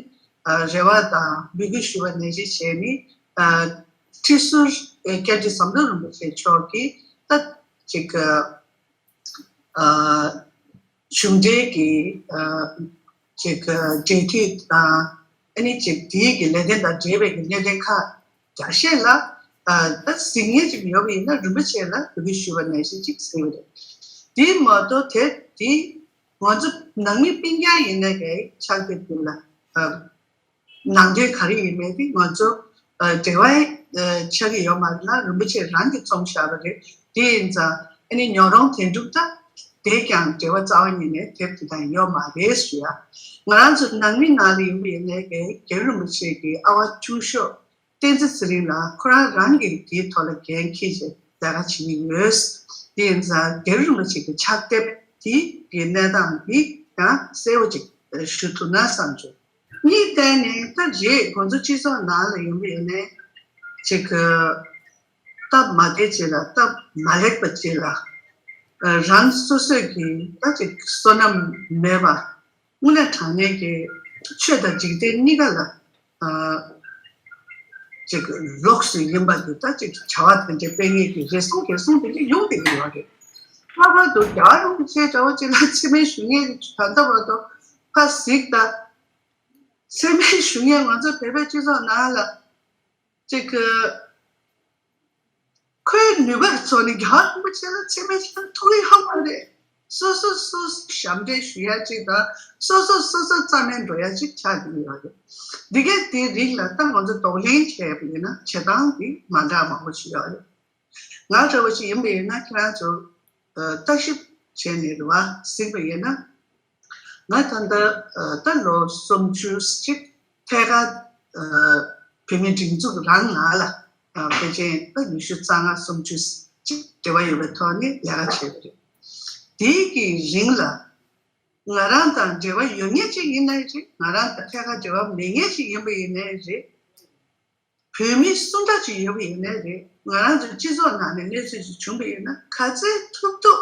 ཨ་རེ་བ་དང་འབོད་སྐུལ་ཞུ་བ་ནང་བཞིན་བྱས་ནས་ཨ་ཁྲི་ཟུར་ཨེ་བཀའ་ཁྲི་ཟམ་གདོང་རིན་པོ་ཆེ་མཆོག་གིས་ད་ཅིག་ཨ་གཞུང་འབྲེལ་གྱི་ཨ་ཅིག་འབྲེལ་མཐུད་དང་ཨ་ནི་ཅིག་དེའི་གི་ལས་དོན་དང་འབྲེལ་བའི་གི་གནད་དོན་ཁག་རྒྱ་ཆེ་ལ་ཨ་ད་གཟིགས་མཁན་ཅིག་ཡོད་པ་ཡིན་ན་རིན་པོ་ཆེ་ལ་འབོད་སྐུལ་ཞུ་བ་ནང་བཞིན་ཅིག་གཟིགས་པ་རེད། དེ་མ་གཏོགས་དེ་དེ་ང་ཚོ་ནང་མི་སྤུན་ཀྱག་ཡིན་ན་གི་ཕྱག་དེབ་དེ་ལ་ཨ། ནང་དོན་ག་རེ་ཡིན་མིན་དེ་ང་ཚོ་ཨ་འབྲེལ་བ་ཨ་ཆགས་ཀྱི་ཡོད་མ་རེད་ལ། རིན་པོ་ཆེ་རང་གིས་རྩོམ་བཞག་པ་རེད། དེ་ཡིན་ཙང་ཨ་ནི་ཉོ་རོང་དོན་གྲུབ་དང་དེ་ཀྱང་འབྲེལ་བ་རྩ་བ་ཉིད་ནས་དེབ་དེ་དང་ཡོད་མ་རེད་ཞུ་ཡ། ང་རང་ཚོ་ནང་མི་ནང་ལ་ཡིན་པ་ཡིན་ནའི་གི་རྒྱལ་བ་རིན་པོ་ཆེ་གི་ཨ་བ་སྐྱོ་ཤོས་བསྟན་འཛིན་ཚེ་རིང་ལགས་ཁོ་རང་རང་གིས་དེའི་ཐོག་ལ་འགན་འཁྱེར་བྱས་ལས་ཀ་བྱེད་ཀྱི་ཡོད། དེ་ཡིན་ཙང་རྒྱལ་བ་རིན་པོ་ཆེ་གི་ཕྱག་དེབ་དེ་གི་གནས་སྟངས་དེ་ཡང་གསལ་བོ་ཅིག་ཞུ་ཐུབ་ན་བསམ་བྱུང་། གཉིས་བལྟས་ནས་ད་རེད། ཁོང་ཚོ་སྤྱི་ཚོགས་ནང་ལ་ཡོང་གི་ཡོད་ནས་ཅིག་སྟབས་མ་བདེ་ཅིག་ལ་སྟབས་མ་ལེགས་པ་ཅིག་ལ་རང་སོ་སོས་ཀྱི་ད་ཅིག་བསོད་ནམས་མེད་པ་དངོས་གནས་དྲང་གནས་ཀྱི་ཆོས་དང་འཇིག་རྟེན་གཉིས་ཀ་ལ་ཅིག་ལོགས་སུ་ཡིན་པ་འདི་ད་ཅིག་བྱ་བ་དེ་འདྲའི་སྤེལ་མཁན་གྱི་རེ་ཟུང་རེ་ཟུང་དེ་འདྲ་ཡོང་བསྡད་ཀྱི་ཡོད་རེད། ལྷག་པར་དུ་རྒྱལ་བ་རིན་པོ་ཆེ་འདྲ་བོ་ཅིག་ལ་མཚན་སྨད་ཞུ་མཁན་གྱི་ད་ལྟ་བར་དུ་ཁ་གཟིགས་ད། མཚན་སྨད་ཞུ་མཁན་ང་ཚོ་བོད་པའི་སྤྱི་ཚོགས་ནང་ལ་ཅིག་ཁོའི་ནུས་པ་གི་ཐོག་ནས་རྒྱལ་བ་རིན་པོ་ཆེ་ལ་མཚན་སྨད་ཞུ་ཐུབ་ཀྱི་ཡོད་མ་རེད། སོ་སོ་སོ་སོ་ཞབས་འདྲེན་ཞུ་ཡ་ཅིག་དང་སོ་སོ་སོ་སོ་རྩ་མེད་འགྲོ་ཡ་ཅིག་ཆགས་ཀྱི་ཡོད་རེད། འདི་གས་དེའི་རིགས་ལ་ད་ང་ཚོ་གདོང་ལེན་བྱས་པ་ཡིན་ན་བྱེད་སྟངས་འདི་མ་འདྲ་མང་པོ་ཞིག་ཡོད་རེད། ང་འདྲ་བོ་ཞིག་ཡིན་པ་ཡིན་ན་ཁྱེད་རང་ཚོ་ཨ་བརྟག་ཞིབ་བྱས་ནས་རེད་བ་གཟིགས་པ་ཡིན་ན། ང་ད་ལྟ་ཨ་ད་ལོ་སུམ་ཅུ་གཅིག་ཐད་ཀར་ཨ་བོད་མིའི་སྒྲིག་འཛུགས་རང་ནང་ལ་ཨ་ཕལ་ཆེར་ད་ཉི་ཤུ་རྩ་ལྔ་སུམ་ཅུ་ ཅིག་འབྲེལ་བ་ཡོད་པའི་ཐོག་ནས་ལས་ཀ་བྱས་པ་རེད། དེའི་གི་རིང་ལ་ང་རང་དང་འབྲེལ་བ་ཡོད་མཁན་ཅིག་ཡིན་ནའི་རེད། ང་རང་དང་ཐད་ཀར་འབྲེལ་བ་མེད་མཁན་ཅིག་ཡིན་པ་ཡིན་ནའི་རེད། བོད་མི་སུ་འདྲ་ཅིག་ཡོད་པ་ཡིན་ནའི་རེད། ང་རང་ཚོའི་སྤྱི་ཚོགས་ནང་ནས་གནས་ཚུལ་ཅིག་བྱུང་པ་ཡིན་ན། ག་ཚོད་ཐུབ་ཐུབ་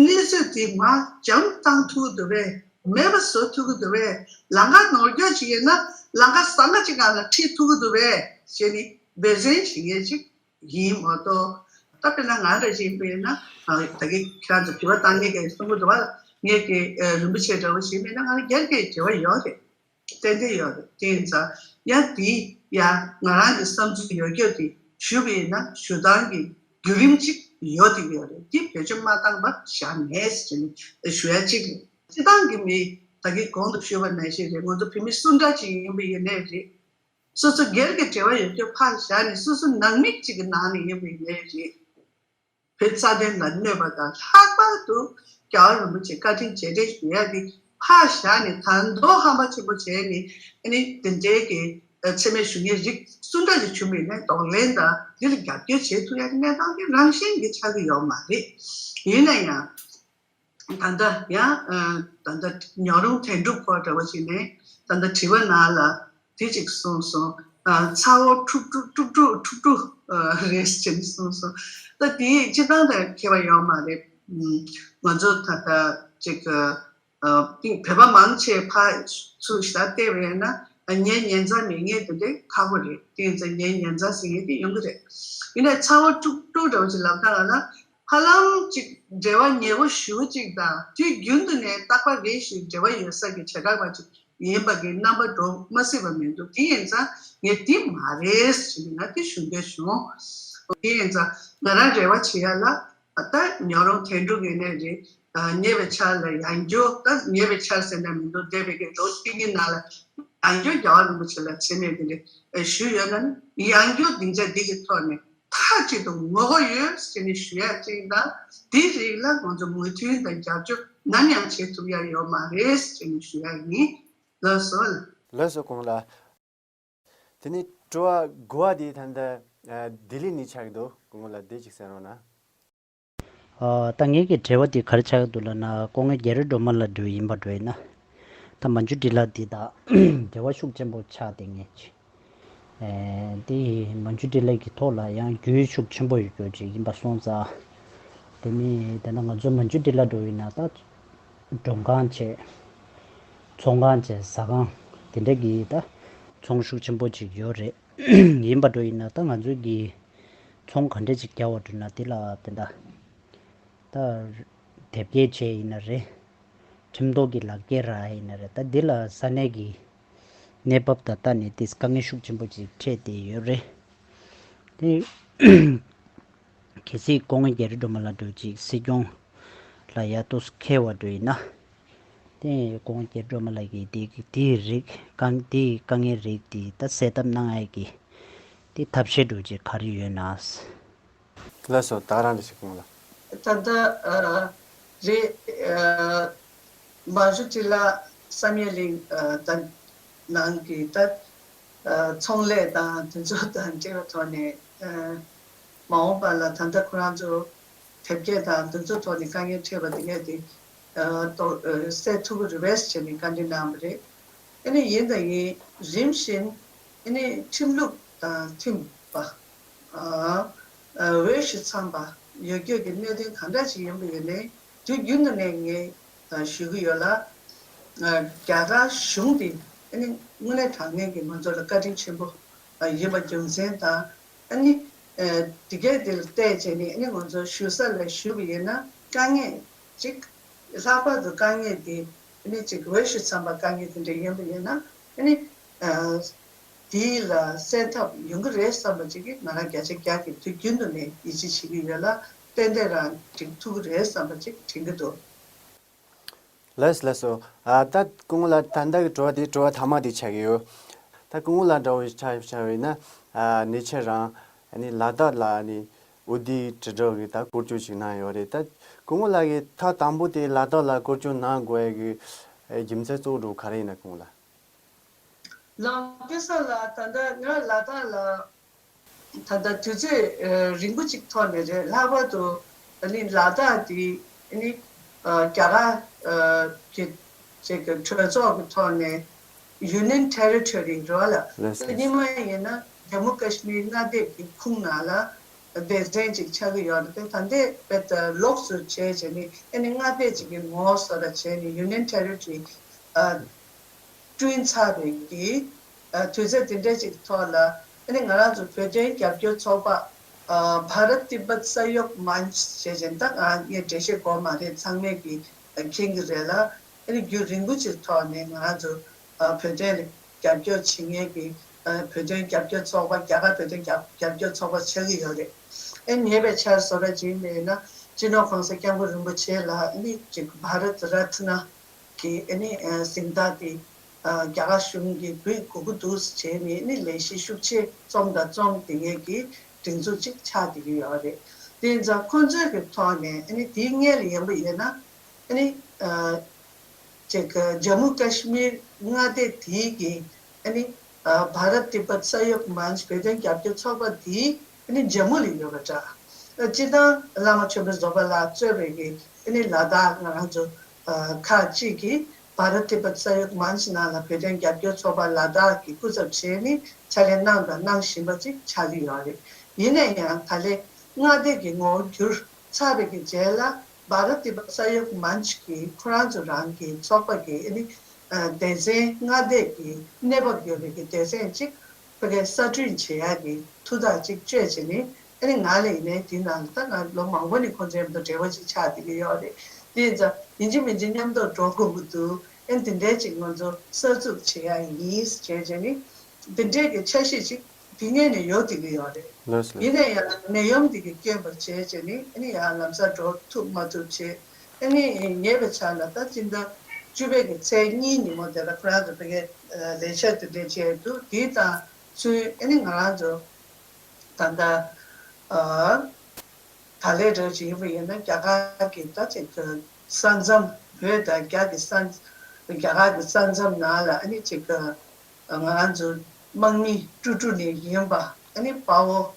གནས་ཚུལ་དེ་མར་འཇམ་བཏང་ཐུབ་ཀྱི་འདུག་པས། མེད་པ་བཟོ་ཐུབ་ཀྱི་འདུག་པས། ལམ་ཁ་ནོར་སྐྱོན་ཅིག་ཡོད་ན་ལམ་ཁ་བཟང་ཁ་ཅིག་སྒང་ལ་ཁྲིད་ཐུབ་ཀྱི་འདུག་པས་ཞེས་ནས་འབད་བརྩོན་བྱེད་མཁན་ཅིག་ཡིན་མ་གཏོགས། ད་དཔེར་ན་ང་འདྲ་ཅིག་ཡིན་པ་ཡིན་ན། ད་གིན་ཁྱེད་རང་ཚོ་དྲི་བ་བཏང་མཁན་གྱིས་གསུང་གི་འདུག་པ། ངས་ཀྱི་རིན་པོ་ཆེ་འདྲ་བོ་ཞིག་མིན་ན་ང་ལ་སྒེར་གྱི་འབྲེལ་བ་ཡོད་རེད། ཏན་ཏན་ཡོད་རེད། དེ་ཡིན་ཙང་ཡང་དེ་ཡང་ང་རང་གི་བསམ་ཚུལ་ཡོད་རྒྱུ་དེ་ཞུ་བ་ཡིན་ན་ཞུ་སྟངས་ཀྱི་བརྒྱུད་རིམ་ཅིག་ཡོད་དེ་ཡོད་རེད། དེ་བེད་སྤྱོད་མ་བཏང་པ་བཞག་མེད་ཟེར་ནས་ཞུ་ཡ་གཅིག་རེད། སྤྱི་བཏང་གི་མི་ད་གིན་གོང་དུ་ཞུས་པ་ནང་བཞིན་རེད། ང་ཚོ་བོད་མི་སུ་འདྲ་ཅིག་ཡིན་པ་ཡིན་ནའི་རེད། སོ་སོ་སྒེར་གྱི་འབྲེལ་བ་ཡོད་རྒྱུ་ཕར་བཞག་ནས་སོ་སོ་ནང་མི་གཅིག་གི་ནང་ནས་ཡིན་པ་ཡིན་ནའི་རེད། བོད་རྩ་དོན་ལ་གནོད་པ་དང་། ལྷག་པར་དུ་རྒྱལ་བ་རིན་པོ་ཆེ་བཀའ་དྲིན་རྗེས་དྲན་ཞུ་ཡ་འདི་ཕར་བཞག་ནས་ད་དུང་ཧམ་པ་ཆེན་པོ་བྱས་ནས། ཨ་ནི་དེ་འདྲའི་གི་མཚན་སྨད་ཞུ་མཁན་རིགས་སུ་འདྲ་ཞིག་བྱུང་བ་ཡིན་ནའི་གདོང་ལེན་དང་འདི་ལ་རྒྱབ་སྐྱོར་བྱེད་ཐུབ་ཡ་གི་གནས་སྟངས་དེ་རང་བཞིན་གྱིས་ཆགས་ཀྱི་ཡོད་མ་རེད། ཡིན་ན་ཡང་། ད་ལྟ་ཡང་ད་ལྟ་ཉག་རོང་དོན་གྲུབ་ཁོ་འདྲ་བོ་ཞིག་ནས་ད་ལྟ་དྲི་བ་ནང་ལ་དེ་ཅིག་གསུངས་སོང་། ཚ་བོ་ཁྲུག་ཁྲུག་ཁྲུག་ཁྲུག་ཁྲུག་ཁྲུག་རེད་ཅེས་གསུངས་སོང་། ད་དེ་སྤྱི་བཏང་དང་ཁྱད་པར་ཡོད་མ་རེད། ང་ཚོ་ད་ལྟ་ཅིག་བོད་པ་མང་ཆེ་ཕར་ཚུར་ཞིག་བལྟས་པ་ཡིན་ན་ངའི་ཉེ་མཚང་མེད་མཁན་དེ་འདྲ་ཁག་པོ་རེད། དེ་ཡིན་ཙང་ངའི་ཉེ་མཚང་ཟེར་མཁན་དེ་ཡོང་གི་རེད། ཡིན་ནའི་ཚ་བོ་ཁྲུག་ཁྲུག་འདྲ་བོ་ཅིག་ལབ་སྟངས་ལ་ཧ་ལམ་ཅིག་འབྲེལ་བ་ཉེ་བོ་ཞེ་པོ་ཅིག་དང་དུས་རྒྱུན་དུ་ནས་རྟག་པར་རེ་ཞིག་འབྲེལ་བ་ཡོད་ས་ཀྱི་བྱེ་བྲག་པ་ཅིག་ཡིན་པ་གི་རྣམ་པ་འགྲོ་མ་སྲིད་པ་མི་འདུག་དེ་ཡིན་ཙང་ངས་འདི་མ་རེད་ཟེར་ནས་ང་དེ་ཞུ་འདོད་བྱུང་། དེ་ཡིན་ཙང་ང་རང་རེ་བ་བྱེད་ཡ་ལ། ད་ཉག་རོང་དོན་གྲུབ་ཡིན་ནའི་རེད། ཉེ་བའི་ཆར་ལ་ཡང་བསྐྱར། ད་ཉེ་བའི་ཆར་ཟེར་ན་མི་འདུག་འདས་པའི་གི་ལོ་གཅིག་གཉིས་ནང་ལ་ཡང་བསྐྱར་རྒྱལ་བ་རིན་པོ་ཆེ་ལ་མཚན་སྨད་འདི་འདྲ་ཞུས་ཡོད་ན་ནི། ཡང་བསྐྱར་སྡིངས་ཆ་འདི་གི་ཐོག་ནས་མཐའ་གཅིག་ཏུ་ངོ་རྒོལ་ཡོད་ཟེར་ནས་ཞུ་ཡ་གཅིག་དང་། འདིའི་རིགས་ལ་ང་ཚོ་མོས་མཐུན་དང་རྒྱབ་སྐྱོར་ནམ་ཡང་བྱེད་ཐུབ་ཡ་ཡོད་མ་རེད་ཟེར་ནས་ཞུ་ཡ་ཡིན། ལགས་སོ། ལགས་སོ། སྐུ་ངོ་ལགས། དེ་ནས་དྲི་བ་དགུ་བ་དེ་ད་ལྟ་ལྡི་ལི་ནས་ཆགས་ཀྱི་འདུག་སྐུ་ངོ་ལགས་དེ་ཅིག་གསན་རོགས་གནང་། ཨ། ད་ངེད་ཀྱི་དྲི་བ་དེ་ག་རེ་ཆགས་ཀྱི་འདུག་ལབ་ན། སྐུ་ངོ་རྒྱ་རི་སྒྲོལ་མ་ལགས་འདྲ་ཡིན་པ་འདྲ་ཡིན་ན། ད་མན་ཇུ་ཊི་ལ་དེ་དང་འབྲེལ་བ་ཤུགས་ཆེན་པོ་ཆགས་བསྡད་མཁན་ཅིག་ཨེ། དེ་མན་ཇུ་ཊི་ལ་གི་ཐོག་ལ་ཡང་རྒྱུས་ཤུགས་ཆེན་པོ་ཡོད་རྒྱུ་ཅིག་ཡིན་པ་སོང་ཙང་། དེ་ནི་དེ་ན་ང་ཚོ་མན་ཇུ་ཊི་ལ་འདྲ་ཡིན་ན་ད་མགྲོན་ཁང་བྱས། ཚོང་ཁང་བྱས། ཟ་ཁང་དེ་འདྲ་གི་ད་ཚོང་ཤུགས་ཆེན་པོ་ཅིག་ཡོད་རེད། ཡིན་པ་འདྲ་ཡིན་ན་ད་ང་ཚོ་གི་ཚོང་ག་འདྲ་ཅིག་རྒྱག་པ་འདྲ་ན་དེ་ལ་དེ་འདྲ་ད་དེབ་སྐྱེལ་བྱས་ཡིན་ན་རེད། ཁྲིམས་ཐོག་གི་ལག་འཁྱེར་རག་ཡིན་ན་རེད། ད་འདི་ལ་ས་གནས་ཀྱི་གནས་བབ་དང་ལྟ་ནས་དེ་དཀའ་ངལ་ཤུགས་ཆེན་པོ་ཅིག་འཕྲད་བསྡད་ཡོད་རེད། དེ་གལ་སྲིད་སྐུ་ངོ་རྒྱ་རི་སྒྲོལ་མ་ལགས་འདྲ་ཅིག་སྲིད་སྐྱོང་ལ་ཡ་ཏོག་ཙམ་མཁས་པ་འདྲ་ཡིན་ན། དེ་སྐུ་ངོ་རྒྱ་རི་སྒྲོལ་མ་ལགས་ཀྱིས་དེ་དེའི་རིགས་དཀའ་དེའི་དཀའ་ངལ་རིགས་དེ་ད་སེལ་ཐབས་གནང་ཡ་གི་དེ་ཐབས་ཤེས་འདྲ་ཅིག་ག་རེ་ཡོད་ན། ལགས་སོ། ད་རང་འདྲ་ཞིག་སྐུ་ངོ་ལགས། ད་ལྟ་ཨ་རེད། ཨ་མན་ཇུ་ཊི་ལ་བསམ་ཡས་གླིང་ཨ་ད་ནང་གི་ད་ཨ་ཚོང་ལས་དང་དེ་ཚོ་དང་འབྲེལ་བའི་ཐོག་ནས་ཨ་མ་འོངས་པ་ལ་ད་ལྟ་ཁོ་རང་ཚོ་དེབ་སྐྱེལ་དང་དེ་ཚོ་ཐོག་ནས་དཀའ་ངལ་འཕྲད་པ་དེ་གས་དེ་ཨ་ཏོག་ཨ་སེལ་ཐུབ་ཀྱི་རེད་པས་ཟེར་ནས་བཀའ་འདྲི་གནང་བ་རེད། ཨ་ནི་ཡིན་དང་ཡིན། རིམ་བཞིན་ཨ་ནི་ཁྲིམས་ལུགས་དང་མཐུན་པ། ཨ་ཨ་འོས་ཤིང་འཚམས་པ་ཡོད་རྒྱུ་གི་གནད་དོན་གང་འདྲ་ཞིག་ཡིན་པ་ཡིན་ནའི་དུས་རྒྱུན་དུ་ནས་ངས་ཨ་ཞུ་གི་ཡོད་ལ། ཨ་རྒྱ་གར་གཞུང་དེ་ཨ་ནི་དངོས་གནས་དྲང་གནས་ཀྱི་ང་ཚོ་ལ་བཀའ་དྲིན་ཆེན་པོ་ཨ་ཡིན་པ་རྒྱུ་མཚན་དང་། ཨ་ནི་ཨ་དེ་གས་དེ་ལ་བལྟས་བྱས་ནས་ཨ་ནི་ང་ཚོ་ཞུ་ས་ལ་ཞུ་བ་ཡིན་ན་དཀའ་ངལ་ཅིག་ལྷག་པར་དུ་དཀའ་ངལ་དེ་ཨ་ནི་ཅིག་འོས་ཤིང་འཚམས་པ་དཀའ་ངལ་དེ་འདྲ་ཡིན་པ་ཡིན་ན་ཨ་ནི་ཨ་དེ་ལ་སེལ་ཐབས་ཡོང་གི་རེད་བསམ་པ་ཅིག་གིས་ང་རང་བརྒྱ་ཆ་བརྒྱ་གི་དུས་རྒྱུན་དུ་ནས་ཡིད་ཆེས་བྱེད་ཀྱི་ཡོད་ལ། ཏན་ཏན་རང་འགྲིག་ཐུབ་ཀྱི་རེད་བསམ་པ་ཅིག་དྲན་གྱི་འདུག་ལགས་ལགས་སོ། ཨ་ད་སྐུ་ངོ་ལགས་ད་ལྟ་གི་དྲི་བ་དེ་དྲི་བ་ཐ་མ་དེ་ཆགས་ཀྱི་ཡོད། ད་སྐུ་ངོ་ལགས་འདྲ་བོ་ཆ་ཆ་བས་ན་ཨ་ནི་ཁྱེད་རང་ཨ་ནི་ལ་དྭགས་ལ་ཨ་ནི་འོ་དེའི་དྲིལ་བསྒྲགས་ཀྱི་ད་སྐོར་སྐྱོད་ཅིག་གནང་ཡོད་རེད། ད་སྐུ་ངོ་ལགས་ཀྱིས་ད་དང་པོ་དེ་ལ་དྭགས་ལ་སྐོར་སྐྱོད་གནང་དགོས་ཡ་གི་རྒྱུ་མཚན་གཙོ་བོ་འདྲ་བོ་ག་རེ་ཡིན་ན་སྐུ་ངོ་ལགས། ལགས་སོ། སྐལ་བཟང་ལགས། ད་ལྟ་ང་ལ་དྭགས་ལ་ ད་ལྟ་དུས་ཚོད་རིང་པོ་ཅིག་ཐོག་ནས་རེད། ལྷག་པར་དུ་ཨ་ནི་ལ་དྭགས་འདི་ཨ་ནི་རྒྱ་གར་གྱི་ཅིག་གི་གྲོས་ཚོགས་ཀྱི་ཐོག་ནས་Union Territory རེད་བ་ལ། ལགས་སོ། སྔོན་མ་ཡིན་ན་ཇམ་མུ་ཀ་ཤི་མིར་མངའ་སྡེ་གི་ཁུངས་ནང་ལ་སྡེ་ཚན་ཅིག་ཆགས་ཀྱི་ཡོད་རེད། ད་ལྟ་དཔེ་ད་ལོགས་སུ་བྱས་བྱས་ནས་ཨ་ནི་མངའ་སྡེ་ཅིག་གི་ངོ་བོ་བཟོ་འདྲ་བྱས་ནས་Union Territory བསྐྲུན་ཚར་བའི་གི་དུས་ཚོད་དེ་འདྲ་ཅིག་ཐོག་ལ་ཨ་ནི་ང་རང་ཚོ་བོད་དོན་རྒྱབ་སྐྱོར་ཚོགས་པ་Bharat Tibet Sahyog Manch ཞེས་བྱས་ད་ང་ངས་འགྲེལ་བཤད་དགོས་མ་རེད། ཚང་མས་གི་མཁྱེན་གི་རེད་ལ། ཨ་ནི་རྒྱུན་རིང་པོ་ཅིག་ཐོག་ནས་ང་རང་ཚོ་བོད་དོན་རྒྱབ་སྐྱོར་བྱེད་མཁན་གི་བོད་དོན་རྒྱབ་སྐྱོར་ཚོགས་པ་རྒྱ་གར་བོད་དོན་རྒྱབ་རྒྱབ་སྐྱོར་ཚོགས་པ་ཆགས་ཀྱི་ཡོད་རེད། ཨ་ནི་ངས་དཔེ་ཆ་བཟོ་འདྲ་བྱས་ནས་ཡིན་ན་སྤྱི་ནོར་༸གོང་ས་༸སྐྱབས་མགོན་རིན་པོ་ཆེ་ལ་ཨ་ནི་ཅིག་Bharat Ratna གི་ཨ་ནི་གཟེངས་རྟགས་དེ་རྒྱ་གར་གཞུང་གིས་འབུལ་དགོས་ཀྱི་འདུག་ཟེར་བྱས་ནས་ཨ་ནི་ལས་གཞི་ཤུགས་ཆེ་རྩོམ་དང་རྩོམ་དེ་ངས་ཀྱི་སྒྲིག་འཛུགས་ཅིག་ཆགས་བསྡད་ཀྱི་ཡོད་རེད། དེ་ཡིན་ཙང་ཁོང་ཚོའི་གི་ཐོག་ནས་ཨ་ནི་དེའི་སྔོན་ལ་ཡིན་པ་ཡིན་ན་ཨ་ནི་ཅིག་ཇམ་མུ་ཀ་ཤི་མིར་མངའ་སྡེ་དེའི་གི་ཨ་ནི་Bharat Tibet Sahyog Manch བོད་དོན་རྒྱབ་སྐྱོར་ཚོགས་པ་དེ་ཨ་ནི་ཇམ་མུ་ལ་ཡོད་པ་འདྲ། སྤྱིར་བཏང་བླ་མ་ཆོས་འཕེལ་རྫོགས་པ་ལགས་གཙོས་པའི་གི་ཨ་ནི་ལ་དྭགས་ང་རང་ཚོ་ཁག་ཅིག་གིས་Bharat Tibet Sahyog Manch ནང་ལ་བོད་དོན་རྒྱབ་སྐྱོར་ཚོགས་པ་ལ་དྭགས་ཀྱི་སྐུ་ཚབ་བྱས་ནས་ཕྱག་ལས་གནང་དང་གནང་བཞིན་པ་ཅིག་ཆགས་ཀྱི་ཡོད་རེད། ཡིན་ན་ཡང་ད་ལན་མངའ་སྡེ་གི་ངོ་བོ་འགྱུར་ཚར་བའི་གི་རྗེས་ལ་Bharat Tibet Sahyog Manch གི་ཁོ་རང་ཚོ་རང་གི་ཚོགས་པ་གི་ཨ་ནི་སྡེ་ཚན་མངའ་སྡེ་གི་གནས་བབ་ཡོད་པའི་གི་སྡེ་ཚན་ཅིག་ཕ་གིར་གསར་སྐྲུན་བྱེད་ཡག་གི་ཐུགས་ཐག་ཅིག་གཅོད་བྱས་ནས་ཨ་ནི་ང་ལ་ཡིན་ནའི་དེའི་ནང་ལ་ད་ང་ལོ་མང་པོ་ནས་ཁོང་ཚོའི་མཉམ་དུ་འབྲེལ་བ་ཅིག་ཆགས་བསྡད་ཀྱི་ཡོད་རེད། དེ་ཡིན་ཙང་ཡིན་གཅིག་མིན་གཅིག་མཉམ་དུ་འགྲོ་དགོས་ཀྱི་འདུག་ཨ་ནི་དེ་འདྲའི་ཅིག་ང་ཚོ་གསར་འཛུགས་བྱེད་ཡག་ཡིན་ཟེར་བྱས་བྱས་ནས་དེ་འདྲའི་གི་འཆར་གཞི་ཅིག་དེ་སྔོན་ནས་ཡོད་བསྡད་ཀྱི་ཡོད་རེད། ལགས་སོ། ཡིན་ན་ཡང་ནད་ཡམས་འདི་གིས་རྐྱེན་པ་བྱས་བྱས་ནས་ཨ་ནི་ཡང་ལམ་སང་འགྲོ་ཐུབ་མ་ཐུབ་བྱས། ཨ་ནི་ཉེ་བའི་ཆར་ལ་ད་སྤྱི་ཟླ་བཅུ་པའི་གི་ཚེས་གཉིས་ཉིན་མོ་དེ་ལ་ཁོ་རང་ཚོ་ཕ་གིར་ལས་འཆར་དེ་འདྲ་བྱས་འདུག་དེ་དང་ཚུན་ཨ་ནི་ང་རང་ཚོ་ད་ལྟ་ཨ་ད་ལས་འདྲ་བྱེད་ཀྱི་ཡིན་ན་རྒྱ་གར་གྱི་ད་ཅིག་ས་མཚམས་བོད་དང་རྒྱ་གི་ས་རྒྱ་གར་གྱི་ས་མཚམས་ནང་ལ་ཨ་ནི་ཅིག་ང་རང་ཚོ་དམག་མི་ཀྲུ་ཀྲུ་ནས་ཡིན་པ་ཨ་ནི་དཔའ་བོ་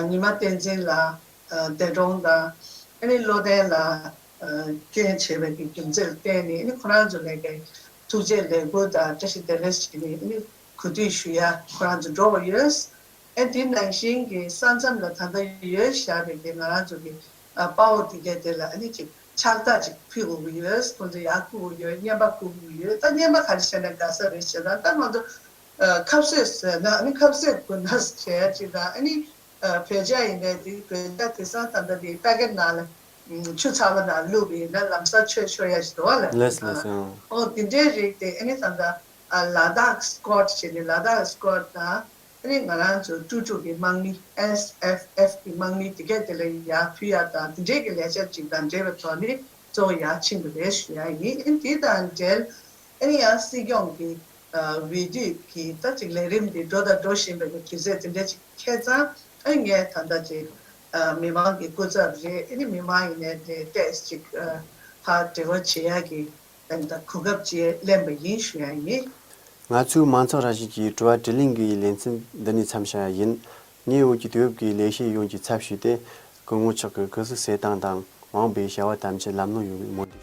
ཉི་མ་བསྟན་འཛིན་ལགས་འདས་གྲོངས་དང་ཨ་ནི་བློ་ལྡན་ལགས་སྐྱོན་བྱས་པའི་གི་རྒྱུ་མཚན་ལ་བརྟེན་ནས་ཨ་ནི་ཁོ་རང་ཚོ་ལ་གི་ཐུགས་རྗེ་ལེགས་འབུལ་དང་བཀྲ་ཤིས་བདེ་ལེགས་ཞུས་ནས་ཨ་ནི་གུས་འདུད་ཞུ་ཡ་ཁོ་རང་ཚོ་འགྲོ་བ་ཡོད། ཨ་དེ་ནང་བཞིན་གྱི་ས་མཚམས་ལ་ད་ལྟ་ཡོད་བཞག་པའི་གི་ང་རང་ཚོ་གི་ཨ་དཔའ་བོ་དེ་གས་དེ་ལ་ཨ་ནི་ཅིག་ཕྱག་རྟགས་ཅིག་ཕུལ་དགོས་ཀྱི་ཡོད། ཁོང་ཚོ་ཡར་བསྐུར་དགོས་ཀྱི་ཡོད། རྔན་པ་བསྐུར་དགོས་ཀྱི་ཡོད། ད་རྔན་པ་ག་རེ་བྱས་ན་དགའ་ས་རེད་བྱས་ན་ད་ང་ཚོ་ཨ་ཁ་ཟས་ཟོས་ན་ཨ་ནི་ཁ་ཟས་དགོས་ན་བྱས་ཅིག་དང་ཨ་ནི་ཨ་བོད་ཇ་ཡིན་ནའི་དེ་བོད་ཇ་དེང་སང་ད་ལྟ་དེ་པེ་ཀེ་ཊི་ནང་ལ་ཨ་ཆུ་ཚ་བ་ནང་བླུགས་པ་ཡིན་ན་ལམ་སང་མཆོད་ཆོག་ཡ་ཞིག་འདུག་བ་ལ། ལགས་ལགས་ཨང་། ཨོ་དེ་འདྲའི་རིགས་དེ་ཨ་ནི་ད་ལྟ་ཨ་ལ་དྭགས་སི་ཀོཌ་བྱས་ནས་ལ་དྭགས་སི་ཀོཌ་དང་། ཨ་ནི་ང་རང་ཚོ་ཀྲུ་ཀྲུ་གི་དམག་མི་ཨེས་ཨེཕ་ཨེཕ་གི་དམག་མི་དེ་གས་དེ་ལ་ཡར་ཕུལ་ཡ་དང་དེ་འདྲའི་གི་ལས་འཆར་ཅིག་དང་འབྲེལ་བའི་ཐོག་ནས་གཙོ་བོ་ཡར་ཕྱིན་པ་རེད་ཞུ་ཡ་ཡིན། ཨ་ནི་དེ་དང་འབྲེལ་ཨ་ནི་ཡང་སྲིད་སྐྱོང་གི་འོས་བསྡུ་གི་ད་ཅིག་ལས་རིམ་དེ་འགྲོ་དང་འགྲོ་བཞིན་པའི་གི་དུས་ཚོད་དེ་འདྲ་ཅིག་ཁེལ་ཙང་ཨ་ནི་ངས་ད་ལྟ་ཅིག་མི་མང་གི་སྐུ་ཚབ་རེད། ཨ་ནི་མི་མང་ཡིན་ནའི་དེ་ཏོག་ཙམ་ཅིག་ཕར་འབྲེལ་བ་བྱེད་ཡ་གི་ད་གོ་སྐབས་ཅིག་ལེན་པ་ཡིན་ཞུ་ཡ་ཡིན། ང་ཚོའི་མང་ཚོགས་རང་བཞིན་གྱི་དྲི་བ་དྲིས་ལན་གྱི་ལེ་ཚན་འདི་ནས་མཚམས་བཞག་ཡ་ཡིན། ངའི་འོག་གི་དུས་བབ་ཀྱི་ལས་བྱེད་ཡོངས་ཀྱི་ཚབ་ཞུས་ཏེ། སྐུ་ངོ་མཆོག་གི་སྐུ་གཟུགས་གསལ་ཐང་དང་མ་འོངས་པའི་བྱ་བ་ཐམས་ཅད་ལམ་ལྷོང་ཡོང་བའི་སྨོན་འདུན།